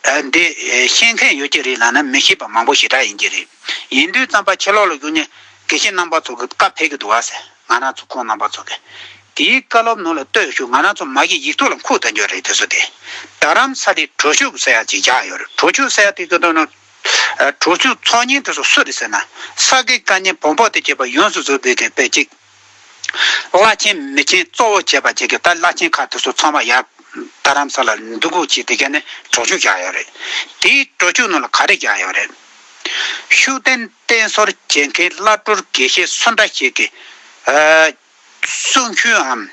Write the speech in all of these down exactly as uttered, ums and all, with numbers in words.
ཨ་འདི་ཤེས་མཁན་ཡོད་ཀྱི་རེད་ལབ་ན་མི་ཤེས་པ་མང་པོ་ཞེ་དྲག་ཡིན་གྱི་རེད། ཡིན་དུས་ཙམ་པ་ཕྱི་ལོགས་ལ་བཞུགས་ནས་དགེ་བཤེས་རྣམ་པ་ཚོ་གི་བཀའ་ཕེབས་ཀྱི་འདུག་བ་ཟེར། ང་རང་ཚོ་ཁོང་རྣམ་པ་ཚོ་གི་དེའི་བཀའ་སློབ་ནང་ལ་ལྟོས་ཤོག་ང་རང་ཚོ་མ་གི་ཡིག་ཐོག་ལ་འཁོད་བསྡད་ཡོད་རེད། དེ་ཚོ་དེ་རྡ་རམ་ས་ལའི་གྲོ་ཆུ་ཟེར་ཡ་ཅིག་བཞག་ཡོད་རེད། གྲོ་ཆུ་ཟེར་ཡ་དེ་གི་དོན་ནི་གྲོ་ཆུ་ཚོགས་གཉིས་དེ་ཚོ་སུ་རེད་ཟེར་ན། ས་དགེ་བཀའ་རྙིང་བོན་པོ་དང་བཅས་པ་ཡོངས་སུ་རྫོགས་པའི་གི་དཔེ་གཅིག་བླ་ཆེན་མི་ཆེན་གཙོ་བོ་བྱས་པ་བཅས་ཀྱི་ད་བླ་ཆེན་ཁག་དེ་ཚོ་ཚང་མ་ཡར་རྡ་རམ་ས་ལ་འདུ་འགོད་བྱས། དེ་ག་ནས་གྲོ་ཆུ་བཞག་ཡོད་རེད། དེའི་གྲོ་ཆུ་ནང་ལ་ག་རེ་བཞག་ཡོད་རེད། ཤུགས་ལྡན་བསྟེན་གསོལ་བྱེད་མཁན་བླ་སྤྲུལ་དགེ་བཤེས་སུ་འདྲ་ཞིག་གི་ཨ་གསུང་ཆོས་འམ།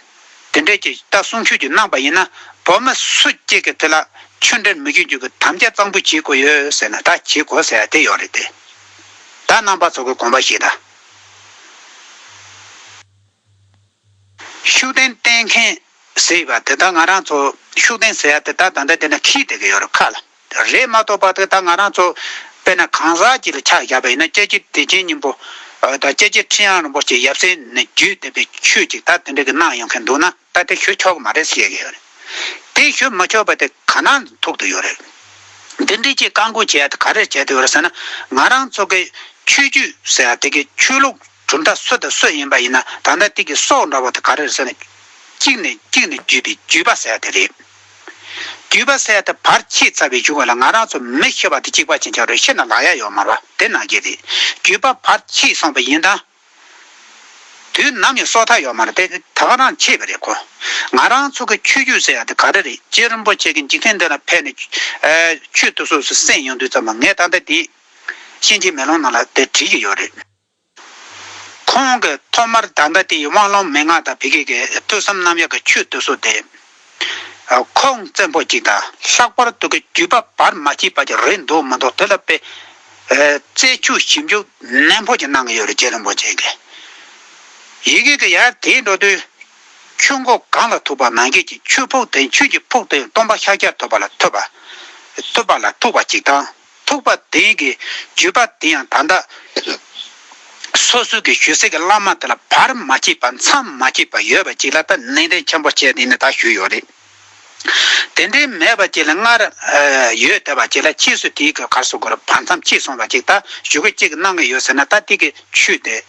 དེ་འདྲས་ཀྱི་ད་གསུང་ཆོས་ཀྱི་གནང་པ་ཡིན་ན་བོད་མི་སུ་གཅིག་གིས་དེ་ལ་ཆོས་འབྲེལ་མི་ཞུ་རྒྱུ་གི་དམ་བཅའ་གཙང་པོ་བྱེད་དགོས་ཡོད་ཟེར་ན་ད་བྱེད་དགོས་ཟེར་ཡ་དེ་ཡོད་རེད་དེ། ད་རྣམ་པ་ཚོ་གི་དགོངས་པ་བཞེས་དང་། ཤུགས་ལྡན་བསྟེན་མཁན་ཟེར་བ་དེ་ད་ང་རང་ཚོ་ཤུགས་ལྡན་ཟེར་ཡ་དེ་ད་ད་ལྟ་དེ་ན་ཁྱི་དེ་གི་ཡོད་རེད་ཁ་ལ། རེད་མ་གཏོགས་པ་དེ་ད་ང་རང་ཚོ་དཔེར་ན་གང་ཟག་ཅིག་ལ་ཆ་བཞག་པ་ཡིན་ན་སྐྱབས་རྗེ་བདེ་ཆེན་སྙིང་པོ་དང་སྐྱབས་རྗེ་ཁྲི་བྱང་རིན་པོ་ཆེ་ཡབ་སྲས་ནས་བརྒྱུད་བསྡད་པའི་ཆོས་ཅིག་ད་དེ་འདྲ་གི་གནང་ཡོང་མཁན་འདུག་ན་ད་དེ་ཞུ་ཆོག་གི་མ་རེད་ཟེར་གི་ཡོད་རེད། དེ་ཞུ་མ་ཆོག་པ་དེ་ག་ན་ཐུག་དུ་ཡོད་རེད། འདི་འདྲའི་ཅིག་བཀག་འགོག་བྱེད་ཡ་དེ་ག་རེ་བྱས་དུ་ཡོད་རེད་ཟེར་ན། ང་རང་ཚོ་གི་ཆོས་བརྒྱུད་ཟེར་ཡ་དེ་གི་ཆོས་ལུགས་གྲུབ་མཐའ་སུ་དང་སུ་ཡིན་པ་ཡིན་ན་ད་ལྟ་དེ་གི་སྲོག་འདྲ་བོ་དེ་ག་རེ་རེད་ཟེར་ན། གཅིག་ནས་གཅིག་ནས་བརྒྱུད་པའི་བརྒྱུད་པ་ཟེར་ཡ་དེ་རེད། བརྒྱུད་པ་ཟེར་ཡ་དེ་བར་ཆད་ཚར་བའི་གཞུག་ལ་ང་རང་ཚོ་མི་ཤི་བ་དེ་གཅིག་པ་ཅིག་ཆགས་རེད། ཤི་ན་ལག་ཡ་ཡོད་མ་རེད་པ། དེ་ནང་བཞིན་རེད། བརྒྱུད་པ་བར་ཆད་སོང་པ་ཡིན་ད། དུས་ནམ་ཡང་གསོག་ཐབས་ཡོད་མ་རེད། དེ་ད་ག་རང་ཆད་པ་རེད་ཁོ། ང་རང་ཚོ་གི་ཆོས་བརྒྱུད་ཟེར་ཡ་དེ་ག་རེ་རེད། རྗེ་རིན་པོ་ཆེ་གི་འཇིག་རྟེན་འདི་ལ་ཕེབས་ནས་ཨ་ཆོས་དེ་སོ་སོ་གསན་ཡོང་དུས་ཙམ་པ་ངས་ད་ལྟ་དེ་གཤིན་རྗེའི་མེ་ལོང་ནང་ལ་དེ་བྲིས་ཀྱི་ཡོད་རེད། ཁོང་གིས་ཐོག་མར་ད་ལྟ་དེ་ཡི་དབང་ལུང་མན་ངག་དང་བི་གེ་གི་ཐོས་བསམ་རྣམ་གཡེང་གི་ཆོས་དེ་སོ་དེ། ཁུངས་བཙན་པོ་གཅིག་དང་། ལྷག་པར་དུ་གི་བརྒྱུད་པ་བར་མ་ཆད་པ་ཅིག་རེད་འདུག་མི་འདུག་དེ་ལ་དཔེ་རྩད་གཅོད་ཞིབ་འཇུག་ནན་པོ་ཅིག་གནང་གི་ཡོད་རེད། རྗེ་རིན་པོ་ཆེ་གིས། ཡི་གེ་གི་ཡར་དེ་འགྲོ་དུས། ཆོས་མགོ་གང་ལ་ཐུག་པ་ནང་བཞིན་གྱི་ཆོས་ཕུག་དེ་ཆོས་ཀྱི་ཕུག་དེ་སྟོན་པ་ཤཱཀྱ་ཐུབ་པ་ལ་ཐུག་པ། ཐུབ་པ་ལ་ཐུག་པ་གཅིག་དང་། ཐུག་པ་དེ་གི་བརྒྱུད་པ་དེ་ཡང་ད་ལྟ་སོ་སོ་གི་ཞུ་སའི་གི་བླ་མ་དེ་ལ་བར་མ་ཆད་པ་མཚམས་མ་ཆད་པ་ཡོད་པ་ཅིག་ལ་ད་ནན་ཏན་ཆེན་པོ་བྱས་ནས་ནི་ད་ཞུས་ཡོད་རེད། དེ་འདྲའི་མེད་པ་ཅིག་ལ་སྔར་ཡོད་བསྡད་པ་ཅིག་ལ་ཕྱིས་སུ་དེའི་གི་གར་སོ་གོ་ར་བར་མཚམས་ཕྱེས་སོང་བ་ཅིག་ད་ཞུ་གི་གཅིག་གནང་གི་ཡོད་ཟེར་ན་ད་དེ་གི་ཆོས་དེ་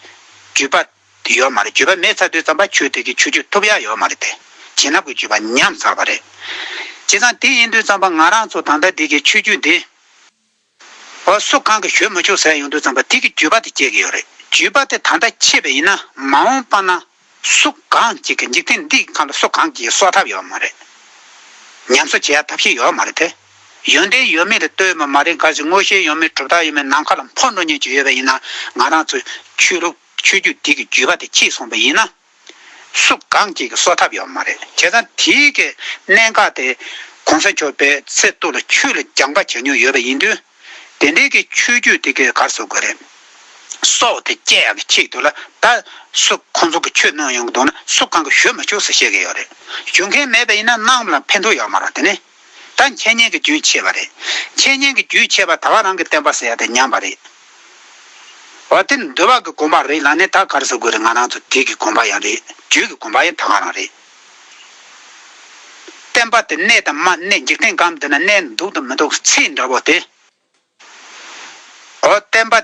བརྒྱུད་པ་དེ་ཡོད་མ་རེད། བརྒྱུད་པ་མེད་ཚར་དུས་ཙམ་པ་ཆོས་དེ་གི་ཆོས་བརྒྱུད་ཐུབ་ཡ་ཡོད་མ་རེད་དེ། བྱིན་རླབས་ཀྱི་བརྒྱུད་པ་ཉམས་ཚར་བ་རེད། བྱས་ཙང་དེ་ཡིན་དུས་ཙམ་པ་ང་རང་ཚོ་ད་ལྟ་འདི་གི་ཆོས་བརྒྱུད་འདི། འོ་སུ་གང་གིས་ཞུ་མི་ཆོག་ཟེར་ཡོང་དུས་ཙམ་པ་དེ་གི་བརྒྱུད་པ་དེ་སྐྱེ་གི་ཡོད་རེད། བརྒྱུད་པ་དེ་ད་ལྟ་ཆད་པ་ཡིན་ན་མ་འོངས་པ་ན་སུ་གང་གཅིག་གིས་འཇིག་རྟེན་འདིའི་ཁམས་ལ་སུ་གང་གིས་གསོག་ཐབས་ཡོད་མ་རེད། ཉམས་གསོ་བྱེད་ཡ་ཐབས་ཤེས་ཡོད་མ་རེད་དེ། ཡོན་ཏན་ཡོད་མེད་ལ་ལྟོས་མ་མ་རེད། གལ་སྲིད་མངོན་ཤེས་ཡོད་མེད་གྲུབ་རྟགས་ཡོད་མེད་ནམ་མཁའ་ལ་འཕུར་འགྲོ་མཁན་ཅིག་ཡོད་པ་ཡིན་ན་ང་རང་ཚོའི་ཆོས་ལུགས་ཆོས་བརྒྱུད་འདི་གི་བརྒྱུད་པ་དེ་ཆད་སོང་བ་ཡིན་ན། སུ་གང་གཅིག་གིས་གསོག་ཐབས་ཡོད་མ་རེད། བྱས་ཙང་དེའི་གི་གནད་འགག་དེ་གོང་ས་མཆོག་དཔེ་ཚེ་སྟོད་ལ་ཆོས་ལ་སྦྱངས་པ་བྱེད་མྱོང་ཡོད་པ་ཡིན་དུས། དེ་འདྲའི་གི་ཆོས་བརྒྱུད་དེ་གི་གར་སོ་གོ་རེད། སྲོག་དེ་བཅད་ཡག་གི་ཆེད་དུ་ལ་ད་སུ་ཁོང་ཚོ་གི་ཆོས་གནང་ཡོང་གི་འདུག་ན་སུ་གང་གིས་ཞུ་མི་ཆོག་ཟེར་བཤད་གི་ཡོད་རེད། ཞུ་མཁན་མེད་པ་ཡིན་ན་གནང་བ་ལ་ཕན་ཐོགས་ཡོད་མ་རེད། དེ་ནི་ད་འཆད་ཉན་གི་རྒྱུན་ཆད་པ་རེད། འཆད་ཉན་གི་རྒྱུན་ཆད་པ་ད་ག་རང་གི་བསྟན་པ་ཟེར་ཡ་དེ་ཉམས་པ་རེད། འོ་དེ་འདུལ་བ་གི་དགོངས་པ་རེད་ལབ་ནས་ད་ག་རེ་ཟེར་དགོས་རེད། ང་རང་ཚོ་དེ་གི་དགོངས་པ་ཡང་རེད། རྒྱུད་ཀྱི་དགོངས་པ་ཡང་ད་ག་རང་རེད། བསྟན་པ་དེ་གནས་དང་མ་གནས། འཇིག་རྟེན་ཁམས་འདི་ན་གནས་འདུག་དང་མི་འདུག་ཚིག་འདྲ་བོ་དེ། འོ་བསྟན་པ་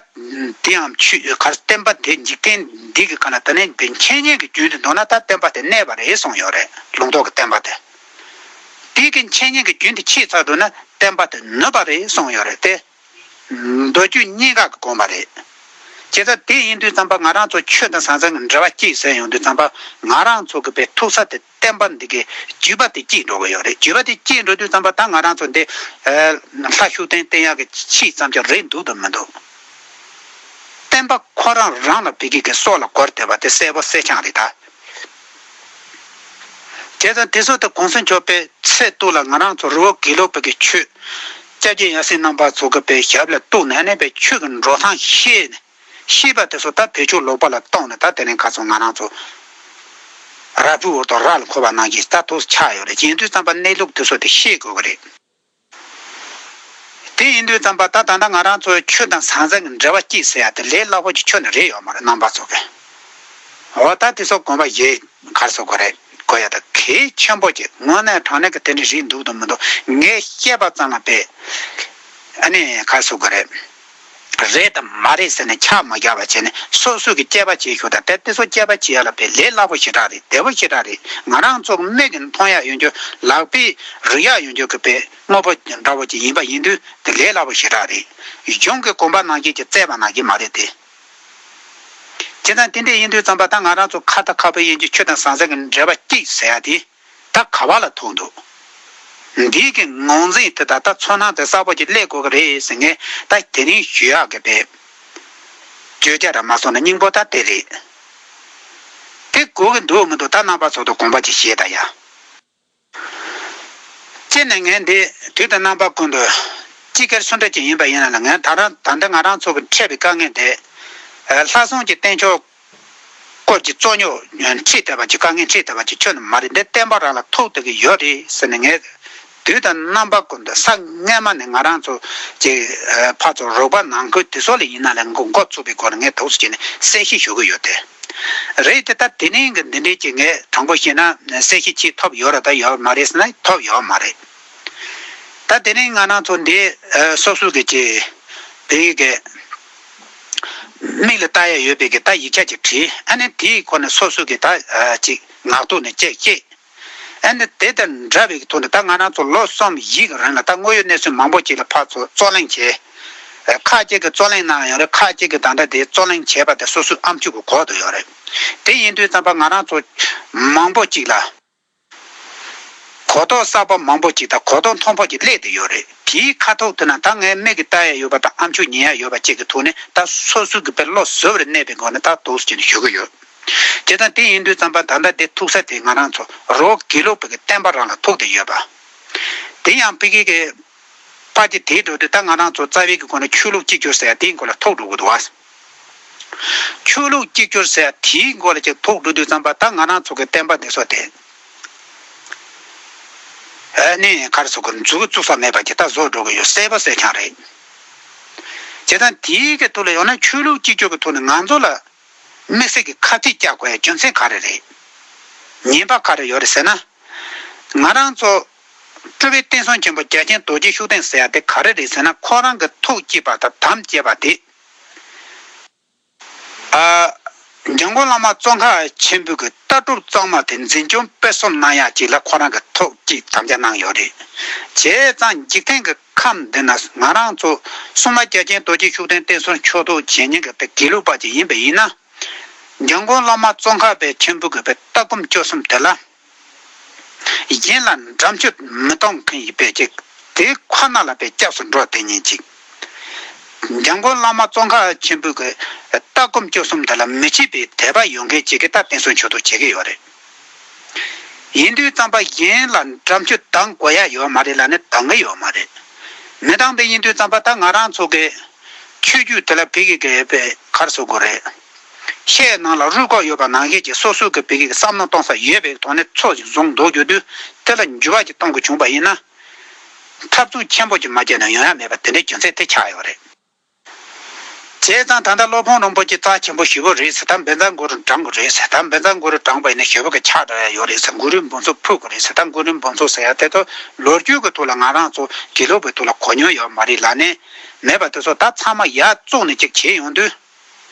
དེའམ་ཆོས་ག་རེ་བསྟན་པ་དེ་འཇིག་རྟེན་འདི་གི་ཁ་ན་ད་ནི་འདི་འཆད་ཉན་གྱི་རྒྱུན་དུ་འདུག་ན་ད་བསྟན་པ་དེ་གནས་པ་རེད་གསུངས་ཡོད་རེད། ལུང་རྟོགས་ཀྱི་བསྟན་པ་དེ། དེ་གི་འཆད་ཉན་གྱི་རྒྱུན་དེ་ཆད་ཚར་འདུག་ན་བསྟན་པ་དེ་ནུབ་པ་རེད་གསུངས་ཡོད་རེད་དེ། མདོ་རྒྱུད་གཉིས་ཀ་གི་དགོངས་པ་རེད། བྱས་ཙང་དེ་ཡིན་དུས་ཙམ་པ་ང་རང་ཚོ་ཆོས་དང་ཟང་ཟིང་གི་འབྲེལ་བ་གཅིག་ཟེར་ཡོང་དུས་ཙམ་པ་ང་རང་ཚོ་གི་པའི་ཐུག་ས་དེ་བསྟན་པ་འདི་གི་བརྒྱུད་པ་དེ་གཅིག་འགྲོ་གི་ཡོད་རེད། བརྒྱུད་པ་དེ་གཅིག་འགྲོ་དུས་ཙམ་པ་ད་ང་རང་ཚོ་འདི་ལྷ་ཤུགས་ལྡན་བསྟེན་ཡག་གི་ཆེད་ཙམ་གྱི་རེད་འདུག་དང་མི་འདུག་བསྟན་པ་ཁོ་རང་རང་ལ་བི་གི་གི་སྲོག་ལ་གོར་བསྡད་པ་དེ་གསལ་པོ་གསལ་རྐྱང་རེད་ད། བྱས་ཙང་དེ་ཚོ་དེ་གོང་ས་མཆོག་པའི་ཚེ་སྟོད་ལ་ང་རང་ཚོ་རི་བོ་དགེ་ལུགས་པའི་གི་ཆོས། སྐྱབས་རྗེ་ཡབ་སྲས་རྣམ་པ་ཚོ་གི་པའི་ཞབས་ལ་གཏུགས་ནས་ནས་པའི་ཆོས་ཀྱི་འགྲོ་སྟངས་ཤེས་ནས་ཤེས་པ་དེ་ཚོ་ད་བེད་སྤྱོད་ལོག་པ་ལ་གཏོང་ནས་ད་དེ་ནས་ཁ་སང་ང་རང་ཚོ་ར་སྤུའི་འོག་ཏུ་ར་ལ་འཁོར་བ་ནང་བཞིན་ད་ཐོག་ཆགས་ཡོད་རེད། ཡིན་དུས་ཙམ་པ་གནས་ལུགས་དེ་ཚོ་དེ་ཤེས་དགོས་ཀྱི་རེད། དེ་ཡིན་དུས་ཙམ་པ་ད་ད་ལྟ་ང་རང་ཚོའི་ཆོས་དང་ཟང་ཟིང་གི་འབྲེལ་བ་གཅིག་ཟེར་ཡ་དེ་ལས་སླ་པོ་ཅིག་ཁྱོན་ནས་རེད་ཡོད་མ་རེད་རྣམ་པ་ཚོ་གི། འོ་ད་དེ་ཚོ་དགོངས་པ་བཞེས་གར་སོ་གོ་རེད། དགོས་ཡ་ད་གལ་ཆེན་པོ་ཅིག་དངོས་གནས་དྲང་གནས་ཀྱི་དེ་འདྲ་རེད་འདུག་དང་མི་འདུག་ངས་བཤད་པ་ཙམ་ལ་དཔེ་ཨ་ནི་ག་རེ་ཟེར་དགོས་རེད། རེད་དང་མ་རེད་ཟེར་ནས་ཆ་མ་རྒྱག་པ་བྱས་ནས་སོ་སོ་གི་དཔྱད་པ་བྱེད་ཤོག་ད་དེ་དེ་ཚོ་དཔྱད་པ་བྱེད་ཡ་ལ་དཔེ་ལས་སླ་པོ་ཞེ་དྲག་རེད། བདེ་པོ་ཞེ་དྲག་རེད། ང་རང་ཚོ་མིག་གིས་མཐོང་ཡ་ཡོད་རྒྱུ་ལག་པས་རིག་ཡ་ཡོད་རྒྱུ་གི་དཔེ་དངོས་པོ་འདྲ་བོ་ཅིག་ཡིན་པ་ཡིན་དུས་དེ་ལས་སླ་པོ་ཞེ་དྲག་རེད། གཞུང་གི་དགོངས་པ་ནང་བཞིན་གྱི་བཙལ་བ་ནང་བཞིན་མ་རེད་དེ། བྱས་ཙང་དེ་འདྲ་ཡིན་དུས་ཙམ་པ་ད་ང་རང་ཚོ་ཁ་ཏ་ཁ་པོ་ཡིན་གྱི་ཆོས་དང་ཟང་ཟིང་གི་འབྲེལ་བ་གཅིག་ཟེར་ཡ་དེ་ད་ག་བ་ལ་ཐུག་འདུག་འདིའི་གི་ངོས་འཛིན་དེ་ད་ད་ཚོར་སྣང་དེ་གསལ་པོ་ཅིག་སླེབས་དགོས་ཀྱི་རེད་ཟེར་ངས་ད་དེ་རིང་ཞུ་ཡག་གི་དཔེ་བརྗོད་བྱ་ར་མ་སོང་ན་སྙིང་པོ་ད་དེ་རེད། དེ་དགོས་ཀྱི་འདུག་མི་འདུག་ད་རྣམ་པ་ཚོ་དང་དགོངས་པ་ཅིག་བཞེས་ད་ཡ། སྤྱིར་ནས་ངས་འདི་དུས་དང་རྣམ་པ་ཀུན་ཏུ་སྤྱི་སྒེར་སུ་འདྲ་ཅིག་ཡིན་པ་ཡིན་ན་ལ་ངས་ད་རང་ད་ལྟ་ང་རང་ཚོ་གི་འཕྲད་པའི་དཀའ་ངལ་དེ་ལྷག་བསམ་གྱི་བསྟན་ཕྱོགས་སྐོར་གྱི་རྩོད་རྙོག་འཁྲིད་བསྡད་པ་ཅིག་དཀའ་ངལ་འཁྲིད་བསྡད་པ་ཅིག་ཁྱོན་ནས་མ་རེད། འདི་བསྟན་པ་རང་ལ་ཐུག་བསྡད་ཀྱི་ཡོད་རེད་ཟེར་ནས་ངས་དུས་དང་རྣམ་པ་ཀུན་ཏུ་ས་སྔོན་མ་ནས་ང་རང་ཚོ་ཅིག་ཕར་ཚུར་རོགས་པ་ནང་ཁུལ་དེ་ཚོ་ལ་ཡིན་ན་ལ་མགོ་མགོ་ཚུགས་པའི་སྒོ་ནས་ངས་འདུག་སེ་བྱས་ནས་གསལ་བཤད་ཞུ་གི་ཡོད་དེ། རེད་དེ་ད་དེ་རིང་གི་འདི་འདྲའི་ཅིག་ངས་དྲང་པོ་བཤད་ན་གསལ་བཤད་བྱེད་ཐུབ་ཡོད་ར་ད་ཡོད་མ་རེད་ཟེར་ན་ཐུབ་ཡོད་མ་རེད། ད་དེ་རིང་ང་རང་ཚོ་འདི་ཨ་སོ་སོ་གི་ཅིག་བོད་ཡིག་གི་མིག་ལ་ལྟ་ཡ་ཡོད་པའི་གི་ད་ཡིག་ཆ་ཅིག་བྲིས། ཨ་ནི་དེའི་ཁོ་ནས་སོ་སོ་གི་ད་ཨ་ཅིག་ངག་ཐོག་ནས་ཅིག་བཤད། ཨ་ནི་དེ་དང་འདྲ་བའི་གི་ཐོག་ནས་ད་ང་རང་ཚོ་ལོ་གསུམ་བཞི་གི་རིང་ལ་ད་དངོས་ཡོད་གནས་ཚུལ་མང་པོ་ཅིག་ལ་ཕར་ཚུར་རྩོད་གླེང་བྱས། ཁ་ཅིག་གིས་རྩོད་གླེང་གནང་ཡོད་རེད། ཁ་ཅིག་གིས་ད་ལྟ་དེ་རྩོད་གླེང་བྱས་པ་དེ་སོ་སོའི་ཨ་མཆོག་གི་གོ་བསྡད་ཡོད་རེད། དེ་ཡིན་དུས་ཙམ་པ་ང་རང་ཚོ་མང་པོ་ཅིག་ལ་གོ་རྟོགས་གསར་པ་མང་པོ་ཅིག་དང་གོ་རྟོགས་མཐོན་པོ་ཅིག་སླེབས་བསྡད་ཡོད་རེད། དེའི་ཁ་ཐུག་དེ་ན་ད་ངའི་མིག་གིས་ལྟ་ཡ་ཡོད་པ་དང་ཨ་མཆོག་ཉན་ཡ་ཡོད་པ་ཅིག་གི་ཐོག་ནས་ད་སོ་སོ་གི་དཔེ་བློ་གཟུ་བོར་གནས་པའི་སྒོ་ནས་ད་འདུག་སེ་བྱས་ནས་ཞུ་གི་ཡོད། དེ་དང་དེ་ཡིན་དུས་ཙམ་པ་ད་ལྟ་དེ་ཐུག་ས་དེ་ང་རང་ཚོ་རི་བོ་དགེ་ལུགས་པའི་གི་བསྟན་པ་རང་ལ་ཐུག་བསྡད་ཡོད་པ། དེ་ཡང་ཕ་གི་གི་ཕ་གི་དེའི་འགྲོ་དུས་ད་ང་རང་ཚོ་རྩ་བའི་གི་སྒོ་ནས་ཆོས་ལུགས་གཅིག་གྱུར་ཟེར་ཡ་དེའི་སྒོ་ལ་ཐུག་འགྲོ་གི་འདུག་བ། ཆོས་ལུགས་གཅིག་གྱུར་ཟེར་ཡ་དེའི་སྒོ་ལ་ཅིག་ཐུག་འགྲོ་དུས་ཙམ་པ་ད་ང་རང་ཚོ་གི་བསྟན་པ་འདི་ཚོ་དེ་ཨ་ནི་ག་རེ་ཟེར་དགོས། མཛུབ་བཙུགས་ས་མེད་པ་ཅིག་ད་བཟོ་འགྲོ་གི་ཡོད། གསལ་པོ་གསལ་རྐྱང་རེད། བྱས་ཙང་དེའི་གི་ཐོག་ལ་ཡོང་ན་ཆོས་ལུགས་གཅིག་གྱུར་གི་ཐོག་ནས་ང་ཚོ་ལ་དམིགས་བསལ་གྱི་ཁ་གཏད་བཅག་དགོས་ཡ་རྒྱུ་མཚན་ག་རེ་རེད། ཉེན་པ་ག་རེ་ཡོད་རེད་ཟེར་ན། ང་རང་ཚོ་སྤྲུལ་པའི་བསྟན་སྲུང་ཆེན་པོ་རྒྱལ་ཆེན་རྡོ་རྗེ་ཤུགས་ལྡན་ཟེར་ཡ་དེ་ག་རེ་རེད་ཟེར་ན། ཁོ་རང་གི་ཐུགས་བསྐྱེད་པ་དང་དམ་བཅས་པ་དེ། ཨ། འཇམ་མགོན་བླ་མ་ཙོང་ཁ་ཆེན་པོའི་གི་ལྟ་གྲུབ་གཙང་མ་དེ་འཛིན་སྐྱོང་སྤེལ་གསུམ་གནང་ཡ་ཅིག་ལ་ཁོ་རང་གི་ཐུགས་བསྐྱེད་དམ་བཅའ་གནང་ཡོད་རེད། བྱས་ཙང་འཇིག་རྟེན་གི་ཁམས་འདི་ན་ང་རང་ཚོ་སྲུང་མ་རྒྱལ་ཆེན་རྡོ་རྗེ་ཤུགས་ལྡན་བསྟན་སྲུང་ཕྱོགས་གཏོགས་བྱེད་མཁན་གི་དགེ་ལུགས་པ་ཅིག་ཡིན་པ་ཡིན་ན། འཇམ་མགོན་བླ་མ་ཙོང་ཁ་པའི་ཆེན་པོ་གི་པའི་ལྟ་སྒོམ་སྤྱོད་གསུམ་དེ་ལ་གཞན་ལ་འགྲན་བརྗོད་མི་གཏོང་མཁན་ཡིན་པའི་ཅིག་དེ་ཁོ་ན་ལ་པའི་སྐྱབས་སུ་འགྲོ་དེ་ཉིད་ཅིག་འཇམ་མགོན་བླ་མ་ཙོང་ཁ་ཆེན་པོའི་གི་ལྟ་སྒོམ་སྤྱོད་གསུམ་དེ་ལ་མི་ཕྱེད་པའི་དད་པ་ཡོད་མཁན་ཅིག་གིས་ད་བསྟན་སྲུང་ཕྱོགས་གཏོགས་བྱེད་ཀྱི་ཡོད་རེད། ཡིན་དུས་ཙམ་པ་གཞན་ལ་འགྲན་བརྗོད་གཏང་དགོས་ཡ་ཡོད་མ་རེད་ལབ་ནས་གཏང་གི་ཡོད་མ་རེད། མི་གཏང་པའི་ཡིན་དུས་ཙམ་པ་ད་ང་རང་ཚོ་གི་ཆོས་བརྒྱུད་དེ་ལ་ཕ་གི་གི་པའི་ག་རེ་ཟེར་དགོས་རེད། ཤའི་ནང་ལ་རུས་ཁོག་ཡོད་པ་ནང་བཞིན་གྱི་སོ་སོ་གི་ཕ་གི་གི་བསམ་བློ་གཏོང་ས་ཡོད་པའི་ཐོག་ནས་ཚོགས་ཤིག་བཟུང་འདུག་རྒྱུ་དུས་དེ་ལ་འགྱུར་བ་ཅིག་གཏོང་དགོས་བྱུང་པ་ཡིན་ན། འཐབ་རྩོད་ཆེན་པོ་ཅིག་མ་བྱས་ན་ཡོང་ཡ་མེད་པ་དེ་འདྲའི་རྒྱུ་མཚན་དེ་ཆགས་ཡོད་རེད། བྱས་ཙང་ད་ལྟ་སློབ་དཔོན་རིན་པོ་ཆེ་རྩ་ཆེན་པོ་ཞེ་པོ་རེད་ཟེར། ད་འབེན་ཚ་མགོ་རུ་བགྲང་དགོས་རེད་ཟེར། ད་འབེན་ཚ་མགོ་རུ་བགྲངས་པ་ཡིན་ན་ཞེ་པོ་གི་ཆག་འགྲོ་ཡ་ཡོད་རེད་ཟེར། མགོ་རུས་འབུམ་ཚོགས་ཕུལ་དགོས་རེད་ཟེར། ད་མགོ་རུས་འབུམ་ཚོགས་ཟེར་ཡ་དེ་ཚོ་ལོ་རྒྱུས་ཀྱི་ཐོག་ལ་ང་རང་ཚོ་དགེ་ལུགས་པའི་ཐོག་ལ་གོ་མྱོང་ཡོད་མ་རེད་ལབ་ནས་མེད་པ་དེ་ཚོ་ད་ཚང་མ་ཡར་བཙུགས་ནས་ཅིག་བྱས་ཡོང་དུས།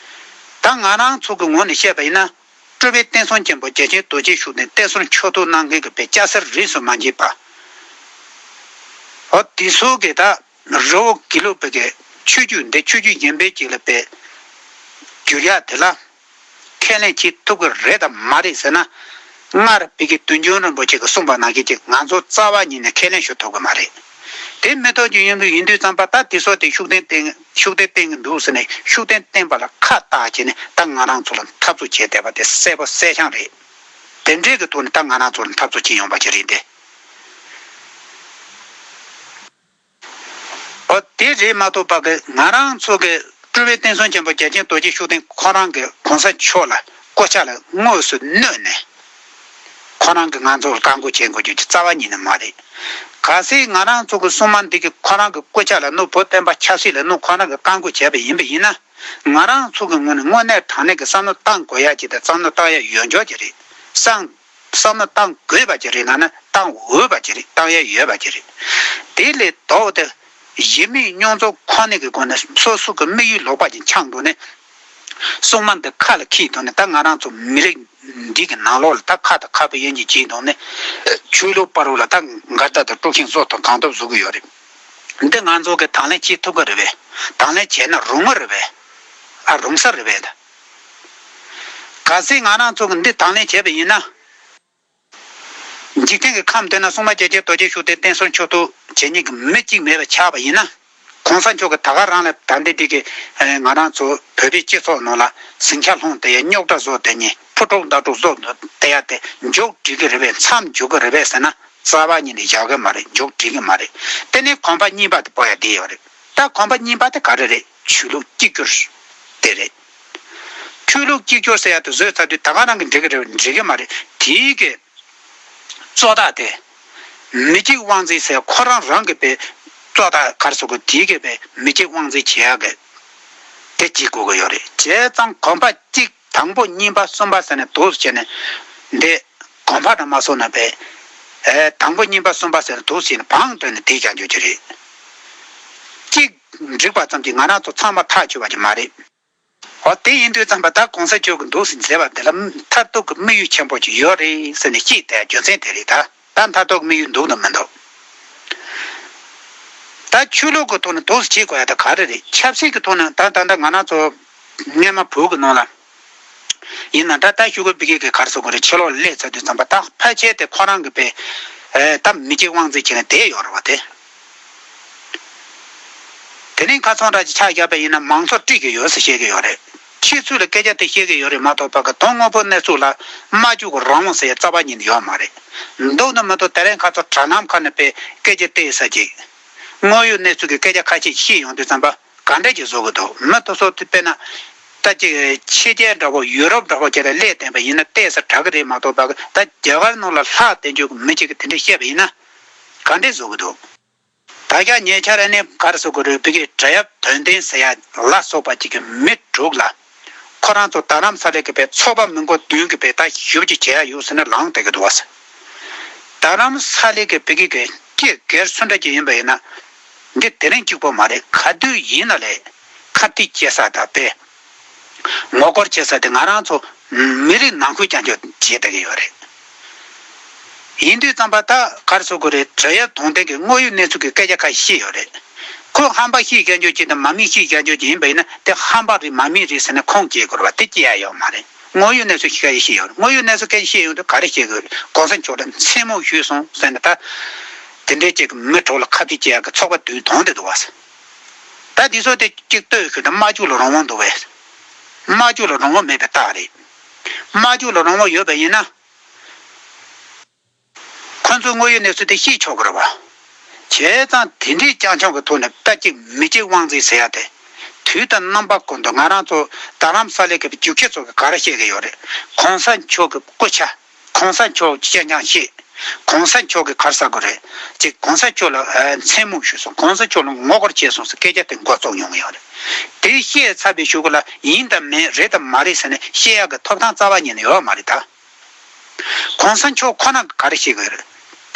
ད་ང་རང་ཚོ་གི་ངོས་ནས་བཤད་པ་ཡིན་ན། སྤྲུལ་པའི་བསྟན་སྲུང་ཆེན་པོ་རྒྱལ་ཆེན་རྡོ་རྗེ་ཤུགས་ལྡན་བསྟན་སྲུང་ཕྱོགས་གཏོགས་གནང་མཁན་གྱི་པའི་སྐྱ་སེར་རིས་སུ་མ་ཆད་པ། འོ་དེ་ཚོ་གི་ད་རི་བོ་དགེ་ལུགས་པའི་གི་ཆོས་བརྒྱུད་འདི་ཆོས་བརྒྱུད་གཞན་པའི་ཅིག་ལ་པའི་འགྱུར་ཡ་དེ་ལ་ཁས་ལེན་བྱེད་ཐུབ་ཀྱི་རེད་དམ་མ་རེད་ཟེར་ན། སྔར་བོད་ཀྱི་དུས་འགྱུར་རིན་པོ་ཆེ་གིས་གསུངས་པ་ནང་བཞིན་ཅིག་ང་ཚོ་རྩ་བ་ཉིད་ནས་ཁས་ལེན་ཞུ་ཐུབ་ཀྱི་མ་རེད། དེ་མི་ཐུབ་རྒྱུ་ཡིན་དུས་ཡིན་དུས་ཙམ་པ་ད་དེ་སོགས་དེ་ཤུགས་ལྡན་བསྟེན་ཤུགས་ལྡན་བསྟེན་གྱི་འདུག་ཟེར་ནས་ཤུགས་ལྡན་བསྟེན་པ་ལ་ཁ་བཏགས་བྱས་ནས་ད་ང་རང་ཚོ་ལ་འཐབ་རྩོད་བྱས་བསྡད་པ་དེ་གསལ་པོ་གསལ་རྐྱང་རེད། དེ་འདྲའི་གི་ཐོག་ནས་ད་ང་རང་ཚོ་ལ་འཐབ་རྩོད་བྱེད་ཡོང་པ་ཅིག་རེད་དེ། འོ་དེ་རེད་མ་གཏོགས་པ་གི་ང་རང་ཚོ་གི་སྤྲུལ་པའི་བསྟན་སྲུང་ཆེན་པོ་རྒྱལ་ཆེན་རྡོ་རྗེ་ཤུགས་ལྡན་ཁོ་རང་གི་གོང་ས་མཆོག་ལ་སྐུ་ཕྱྭ་ལ་དངོས་སུ་གནོད་ནས། ཁོ་རང་གིས་ང་ཚོར་བཀའ་བསྒོ་བྱེད་དགོས་རྒྱུ་ཅིག་རྩ་བ་ཉིད་ནས་མ་རེད། གལ་སྲིད་ང་རང་ཚོ་གི་སྲུང་མ་འདི་གིས་ཁོ་རང་གི་སྐུ་ཕྱྭ་ལ་ནུ་བོད་བསྟན་པ་ཆབ་སྲིད་ལ་ནུ་ཁོ་རང་གིས་བཀའ་བསྒོ་བྱས་པ་ཡིན་པ་ཡིན་ན། ང་རང་ཚོ་གི་ངོས་ནས་དངོས་གནས་དྲང་གནས་ཀྱི་བསམ་བློ་བཏང་དགོས་ཡ་ཅིག་དང་བསམ་བློ་བཏང་ཡ་ཡོད་འཇོག་ཅིག་རེད། སང་ བསམ་བློ་བཏང་དགོས་པ་ཅིག་རེད། ན་ན་བཏང་འོས་པ་ཅིག་རེད། བཏང་ཡ་ཡོད་པ་ཅིག་རེད། དེ་ལས་ལྡོག་སྟེ་གཞི་མེད་རྙོག་འཛིང་ཁོ་ན་གི་སྒོ་ནས་སོ་སོ་གི་དམིགས་ཡུལ་ལོག་པ་ཅིག་འཆང་འདུག་ནས། སྲུང་མ་འདི་ཁ་ལ་འཁྱེར་འདུག་ནས། ད་ང་རང་ཚོ་མི་རིགས་འདི་གི་ནང་ལོགས་ལ་ད་ཁ་དང་ཁ་བའི་དབྱེ་འབྱེད་བྱེད་འདུག་ནས། ཆོས་ལུགས་བར་དུ་ལ་ད་འགལ་ཟླ་དང་དཀྲུག་ཤིང་བཟོ་ཐུབ་གང་ཐུབ་བཟོ་གི་ཡོད་རེད། འདི་ང་ཚོ་གི་དང་ལེན་བྱེད་ཐུབ་ཀྱི་རེད་པས། དང་ལེན་བྱས་ན་རུང་བ་རེད་པས། ཨ་རུང་ས་རེད་པས་ད། གལ་སྲིད་ང་རང་ཚོ་གི་འདི་དང་ལེན་བྱས་པ་ཡིན་ན། འཇིག་རྟེན་གྱི་ཁམས་འདི་ན་སྲུང་མ་རྒྱལ་ཆེན་རྡོ་རྗེ་ཤུགས་ལྡན་བསྟན་སྲུང་མཆོག་ཏུ་བྱེད་མཁན་གྱི་མི་གཅིག་མེད་པ་ཆགས་པ་ཡིན་ན། གོང་ས་མཆོག་གིས་ད་ག་རང་ལ་ད་འདི་འདི་གི་ང་རང་ཚོ་བོད་པའི་སྤྱི་ཚོགས་ནང་ལ་ཟིང་ཆ་སློང་བསྡད་ཡ། རྙོག་དྲ་བཟོ་བསྡད་མཁན། ཕུ་ཕྲུག་མདའ་ཕྲུག་བཟོ་བསྡད་ཡ་དེ་མཇུག་སྒྲིལ་གི་རེད་པས། མཚམས་འཇོག་གི་རེད་པས་ཟེར་ན། རྩ་བ་ཉིད་ནས་བཞག་གི་མ་རེད། མཇུག་སྒྲིལ་གི་མ་རེད། དེ་ནས་གོམ་པ་གཉིས་པ་དེ་སྤོ་ཡ་དེ་ཡོད་རེད། ད་གོམ་པ་གཉིས་པ་དེ་ག་རེ་རེད། ཆོས་ལུགས་གཅིག་གྱུར་དེ་རེད། ཆོས་ལུགས་གཅིག་གྱུར་ཟེར་ཡ་དེ་བཟོས་ཚར་དུས་ད་ག་རང་གིས་འགྲིག་གི་རེད། འགྲིག་གི་མ་རེད། དེའི་གི་གཙོ་བདག་དེ་མི་གཅིག་དབང་འཛིན་ཟེར་ཁོ་རང་རང་གི་པའི་གཙོ་བདག་ག་རེ་ཟེར་དགོས། དེའི་གི་པའི་མི་གཅིག་དབང་འཛིན་བྱེད་ཡ་གི་དེ་གཅིག་དགོས་ཀྱི་ཡོད་རེད། བྱས་ཙང་གོམ་པ་གཅིག་དང་པོ་གཉིས་པ་གསུམ་པ་ཟེར་ནས་འདུག་སེ་བྱས་ནས་འདི་གོམ་པ་འདྲ་མ་སོང་ན་པས། ཨེ། དང་པོ་གཉིས་པ་གསུམ་པ་ཟེར་ནས་འདུག་སེ་བྱས་ནས་བང་བཏོན་ནས་དེ་རྒྱག་རྒྱུ་ཅིག་རེད། གཅིག་འགྲིག་པ་ཙམ་གྱིས་ང་རང་ཚོ་ཚང་མ་ཐག་ཆོད་པ་ཅིག་མ་རེད། འོ་དེ་ཡིན་དུས་ཙམ་པ་ད་གོང་ས་མཆོག་གིས་འདུག་སེ་མཛད་པ་འདི་ལ་མཐར་ཐུག་གི་དམིགས་ཡུལ་ཆེན་པོ་ཅིག་ཡོད་རེད་ཟེར་ནས་བཤད་བསྡད་རྒྱུ་མཚན་དེ་རེད་ད། ད་མཐར་ཐུག་དམིགས་ཡུལ་འདུག་དང་མི་འདུག་ད་ཆོས་ལུགས་ཀྱི་ཐོག་ནས་འདུག་སེ་བྱེད་དགོས་ཡ་ད་ག་རེ་རེད། ཆབ་སྲིད་ཀྱི་ཐོག་ནས་ད་ད་ལྟ་ང་རང་ཚོ་སྔས་མ་བོད་ཀྱི་ནང་ལ་ཡིན་ན་ད་ལྟ་ཤོག་གུ་པི་ཀེ་གི་ག་རེ་ཟེར་དགོས་རེད། ཕྱི་ལོགས་སླེབས་ཚར་དུས་ཙམ་པ་ད་ཕལ་ཆེར་དེ་ཁོ་རང་གི་པའི་ཨེ་ད་མི་གཅིག་དབང་འཛིན་བྱས་ནས་བསྡད་ཡོད་རེད་བ་དེ། དེ་རིང་ཁ་སང་འདྲ་ཅིག་ཆ་བཞག་པ་ཡིན་ན་མང་གཙོ་དཀྲིག་གི་ཡོད་ཟེར་བཤད་ཀྱི་ཡོད་རེད། ཕྱི་ཚུལ་ལ་སྐད་ཆ་དེ་བཤད་ཀྱི་ཡོད་རེད་མ་གཏོགས་པ་གི་དོན་དངོས་པོ་གནས་ཚུལ་ལ་སྨྲ་བརྗོད་ཀྱི་རང་དབང་ཟེར་ཡ་རྩ་བ་ཉིད་ནས་ཡོད་མ་རེད། འདུག་ན་མ་གཏོགས་དེ་རིང་ཁ་སང་དྲ་ལམ་ཁག་ནས་པའི་སྐད་ཆ་བལྟས་ས་ཅིག་དངོས་ཡོད་གནས་ཚུལ་གྱི་སྐད་ཆ་ཁ་ཤས་བཤད་ཡོང་དུས་ཙམ་པ་ག་འདྲ་ཅིག་བཟོ་གི་འདུག་མི་དེ་ཚོ་དེ་དཔེར་ན་ད་ཅིག་ཕྱི་རྒྱལ་འདྲ་བོ་ཡུ་རོབ་འདྲ་བོ་ཅིག་ལ་སླེབས་བསྡད་པ་ཡིན་ན་བལྟས་ས་དྲག་གི་རེད་མ་གཏོགས་པ་གི་ད་རྒྱ་གར་ནང་ལ་ལྷག་བསྡད་རྒྱུ་གི་མི་གཅིག་གིས་དེ་འདྲ་བཤད་པ་ཡིན་ན་ག་འདྲ་བཟོ་གི་འདུག་ད་ཆ་ཉེ་ཆར་ནས་ག་རེ་ཟེར་དགོས་རེད། བོད་ཀྱི་འབྲེལ་ཡོད་དོན་ལྡན་ཟེར་ཡ་ལ་སོགས་པ་ཅིག་གི་མི་དྲུག་ལ་ཁོ་རང་ཚོ་རྡ་རམ་ས་ལའི་གི་པའི་ཚོགས་པ་མི་མགོ་བདུན་གི་པའི་ད་ཞབས་ཕྱི་བྱེད་ཡ་ཡོད་ཟེར་ནས་ལངས་བསྡད་ཀྱི་འདུག་བ། རྡ་རམ་ས་ལའི་གི་བོད་ཀྱི་གི་སྐྱེས་སྒེར་སུ་འདྲ་ཅིག་ཡིན་པ་ཡིན་ན་འདི་དེ་རིང་གཅིག་པོ་མ་རེད། ག་དུས་ཡིན་ན་ལས་ཁ་གཏད་བཅག་ས་དང་པས། ངོ་རྒོལ་བྱེད་ས་དེ་ང་རང་ཚོ་མི་རིགས་ནང་ཁུལ་རྐྱང་རྐྱང་བྱེད་བསྡད་ཀྱི་ཡོད་རེད། ཡིན་དུས་ཙམ་པ་ད་ག་རེ་ཟེར་དགོས་རེད། འབྲེལ་ཡོད་དོན་ལྡན་གྱི་དངོས་ཡོད་གནས་ཚུལ་གྱི་སྐད་ཆ་ཁ་ཤས་བཤད་ཡོད་རེད། ཁོས་ཧམ་པ་བཤད་རྐྱང་རྐྱང་ཅིག་དང་མ་དམིགས་བཤད་རྐྱང་རྐྱང་ཅིག་ཡིན་པ་ཡིན་ན་དེ་ཧམ་པ་རེད་མ་དམིགས་རེད་ཟེར་ནས་ཁུངས་སྐྱེལ་དགོས་རེད་བ། དེ་སྐྱེལ་ཡ་ཡོད་མ་རེད། དངོས་ཡོད་གནས་ཚུལ་ཞིག་ག་ཡེ་བཤད་ཡོད་རེད། དངོས་ཡོད་གནས་ཚུལ་སྐད་ཆ་བཤད་ཡོང་དུས་ག་རེ་བཤད་དགོས་རེད། གོང་ས་མཆོག་ལ་མཚན་སྨོད་ཞུས་སོང་ཟེར་ནས་ད་དེ་འདྲའི་ཅིག་མི་དྲུག་ལ་ཁ་གཏད་བཅག་ཡ་གི་ཚོགས་པ་བདུན་བསྡོམས་བསྡད་འདུག་བ། ད་དེ་ཚོ་དེ་གཅིག་ལྟོས་ཞུ་ན་སྨྲ་བརྗོད་ལ་རང་དབང་འདུག་བས། སྨྲ་བརྗོད་ལ་རང་དབང་མེད་པའི་རྟགས་རེད། སྨྲ་བརྗོད་ལ་རང་དབང་ཡོད་པ་ཡིན་ན། ཁོ་ཚོས་དངོས་ཡོད་གནས་ཚུལ་དེ་བཤད་ཆོག་གི་རེད་བ། བྱས་ཙང་དེ་འདྲའི་རྐྱང་རྐྱང་གི་ཐོག་ནས་ད་ཅིག་མི་གཅིག་དབང་འཛིན་ཟེར་ཡ་དེ། དུས་དང་རྣམ་པ་ཀུན་ཏུ་ང་རང་ཚོ་རྡ་རམ་ས་ལའི་གི་རྒྱུག་ཁྱི་ཚོ་གིས་ག་རེ་བཤད་ཀྱི་ཡོད་རེད། གོང་ས་མཆོག་གི་སྐུ་ཕྱྭ། གོང་ས་མཆོག་སྤྱན་ཆང་བཞེས། གོང་ས་མཆོག་གིས་ག་རེ་ཟེར་དགོས་རེད། ཅིག་གོང་ས་མཆོག་ལ་ཨ་མཚན་སྨོད་ཞུས་སོང་། གོང་ས་མཆོག་ལ་ངོ་རྒོལ་བྱས་སོང་ཟེར་སྐད་ཆ་དེ་མགོ་བཙུགས་མྱོང་གི་ཡོད་རེད། དེ་བཤད་ཚར་བའི་གཞུག་གུ་ལ་ཡིན་དང་མིན་རེད་དང་མ་རེད་ཟེར་ནས་བཤད་ཡག་གི་ཐོབ་ཐང་རྩ་བ་ཉིད་ནས་ཡོད་མ་རེད་ད། གོང་ས་མཆོག་ཁོ་ན་ག་རེ་བཤད་གི་རེད།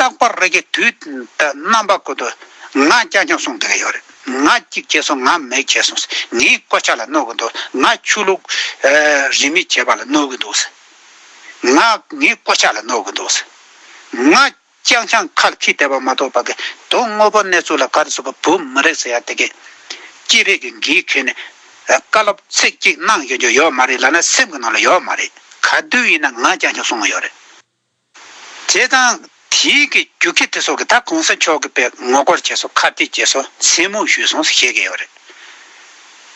རྟག་པར་རེ་གི་དུས་དང་རྣམ་པ་ཀུན་ཏུ་ང་རྐྱང་རྐྱང་གསུངས་བསྡད་ཀྱི་ཡོད་རེད། ང་གཅིག་བྱས་སོང་། ང་མེད་བྱས་སོང་། ངའི་སྐུ་ཕྱྭ་ལ་གནོད་གི་འདུག་ང་ཆོས་ལུགས་ཨ་རིས་མེད་བྱས་པ་ལ་གནོད་གི་འདུག་ང་ངའི་སྐུ་ཕྱྭ་ལ་གནོད་གི་འདུག་ང་རྐྱང་རྐྱང་ཁ་ལ་ཁྱི་བསྡད་པ་མ་གཏོགས་པ་གི་དོན་དངོས་པོ་གནས་ཚུལ་ལ་ག་རེ་ཟེར་བ་བོད་མི་རིགས་ཟེར་ཡ་དེ་གི་སྐྱེས་རིགས་ཀྱི་འགན་འཁྱེར་ནས་བཀའ་སློབ་ཚིག་གཅིག་གནང་ཡོད་རྒྱུ་ཡོད་མ་རེད། ལབ་ན་སེམས་ཀྱི་ནང་ལ་ཡོད་མ་རེད། ག་དུས་ཡིན་ན་ང་རྐྱང་རྐྱང་གསུང་གི་ཡོད་རེད། བྱས་ཙང་དེའི་གི་རྒྱུག་ཁྱི་དེ་ཚོ་གི་ད་གོང་ས་མཆོག་གི་པའི་ངོ་རྒོལ་བྱས་སོང་། ཁ་གཏད་བཅག་སོང་། མཚན་སྨོད་ཞུས་སོང་ཟེར་བཤད་ཀྱི་ཡོད་རེད།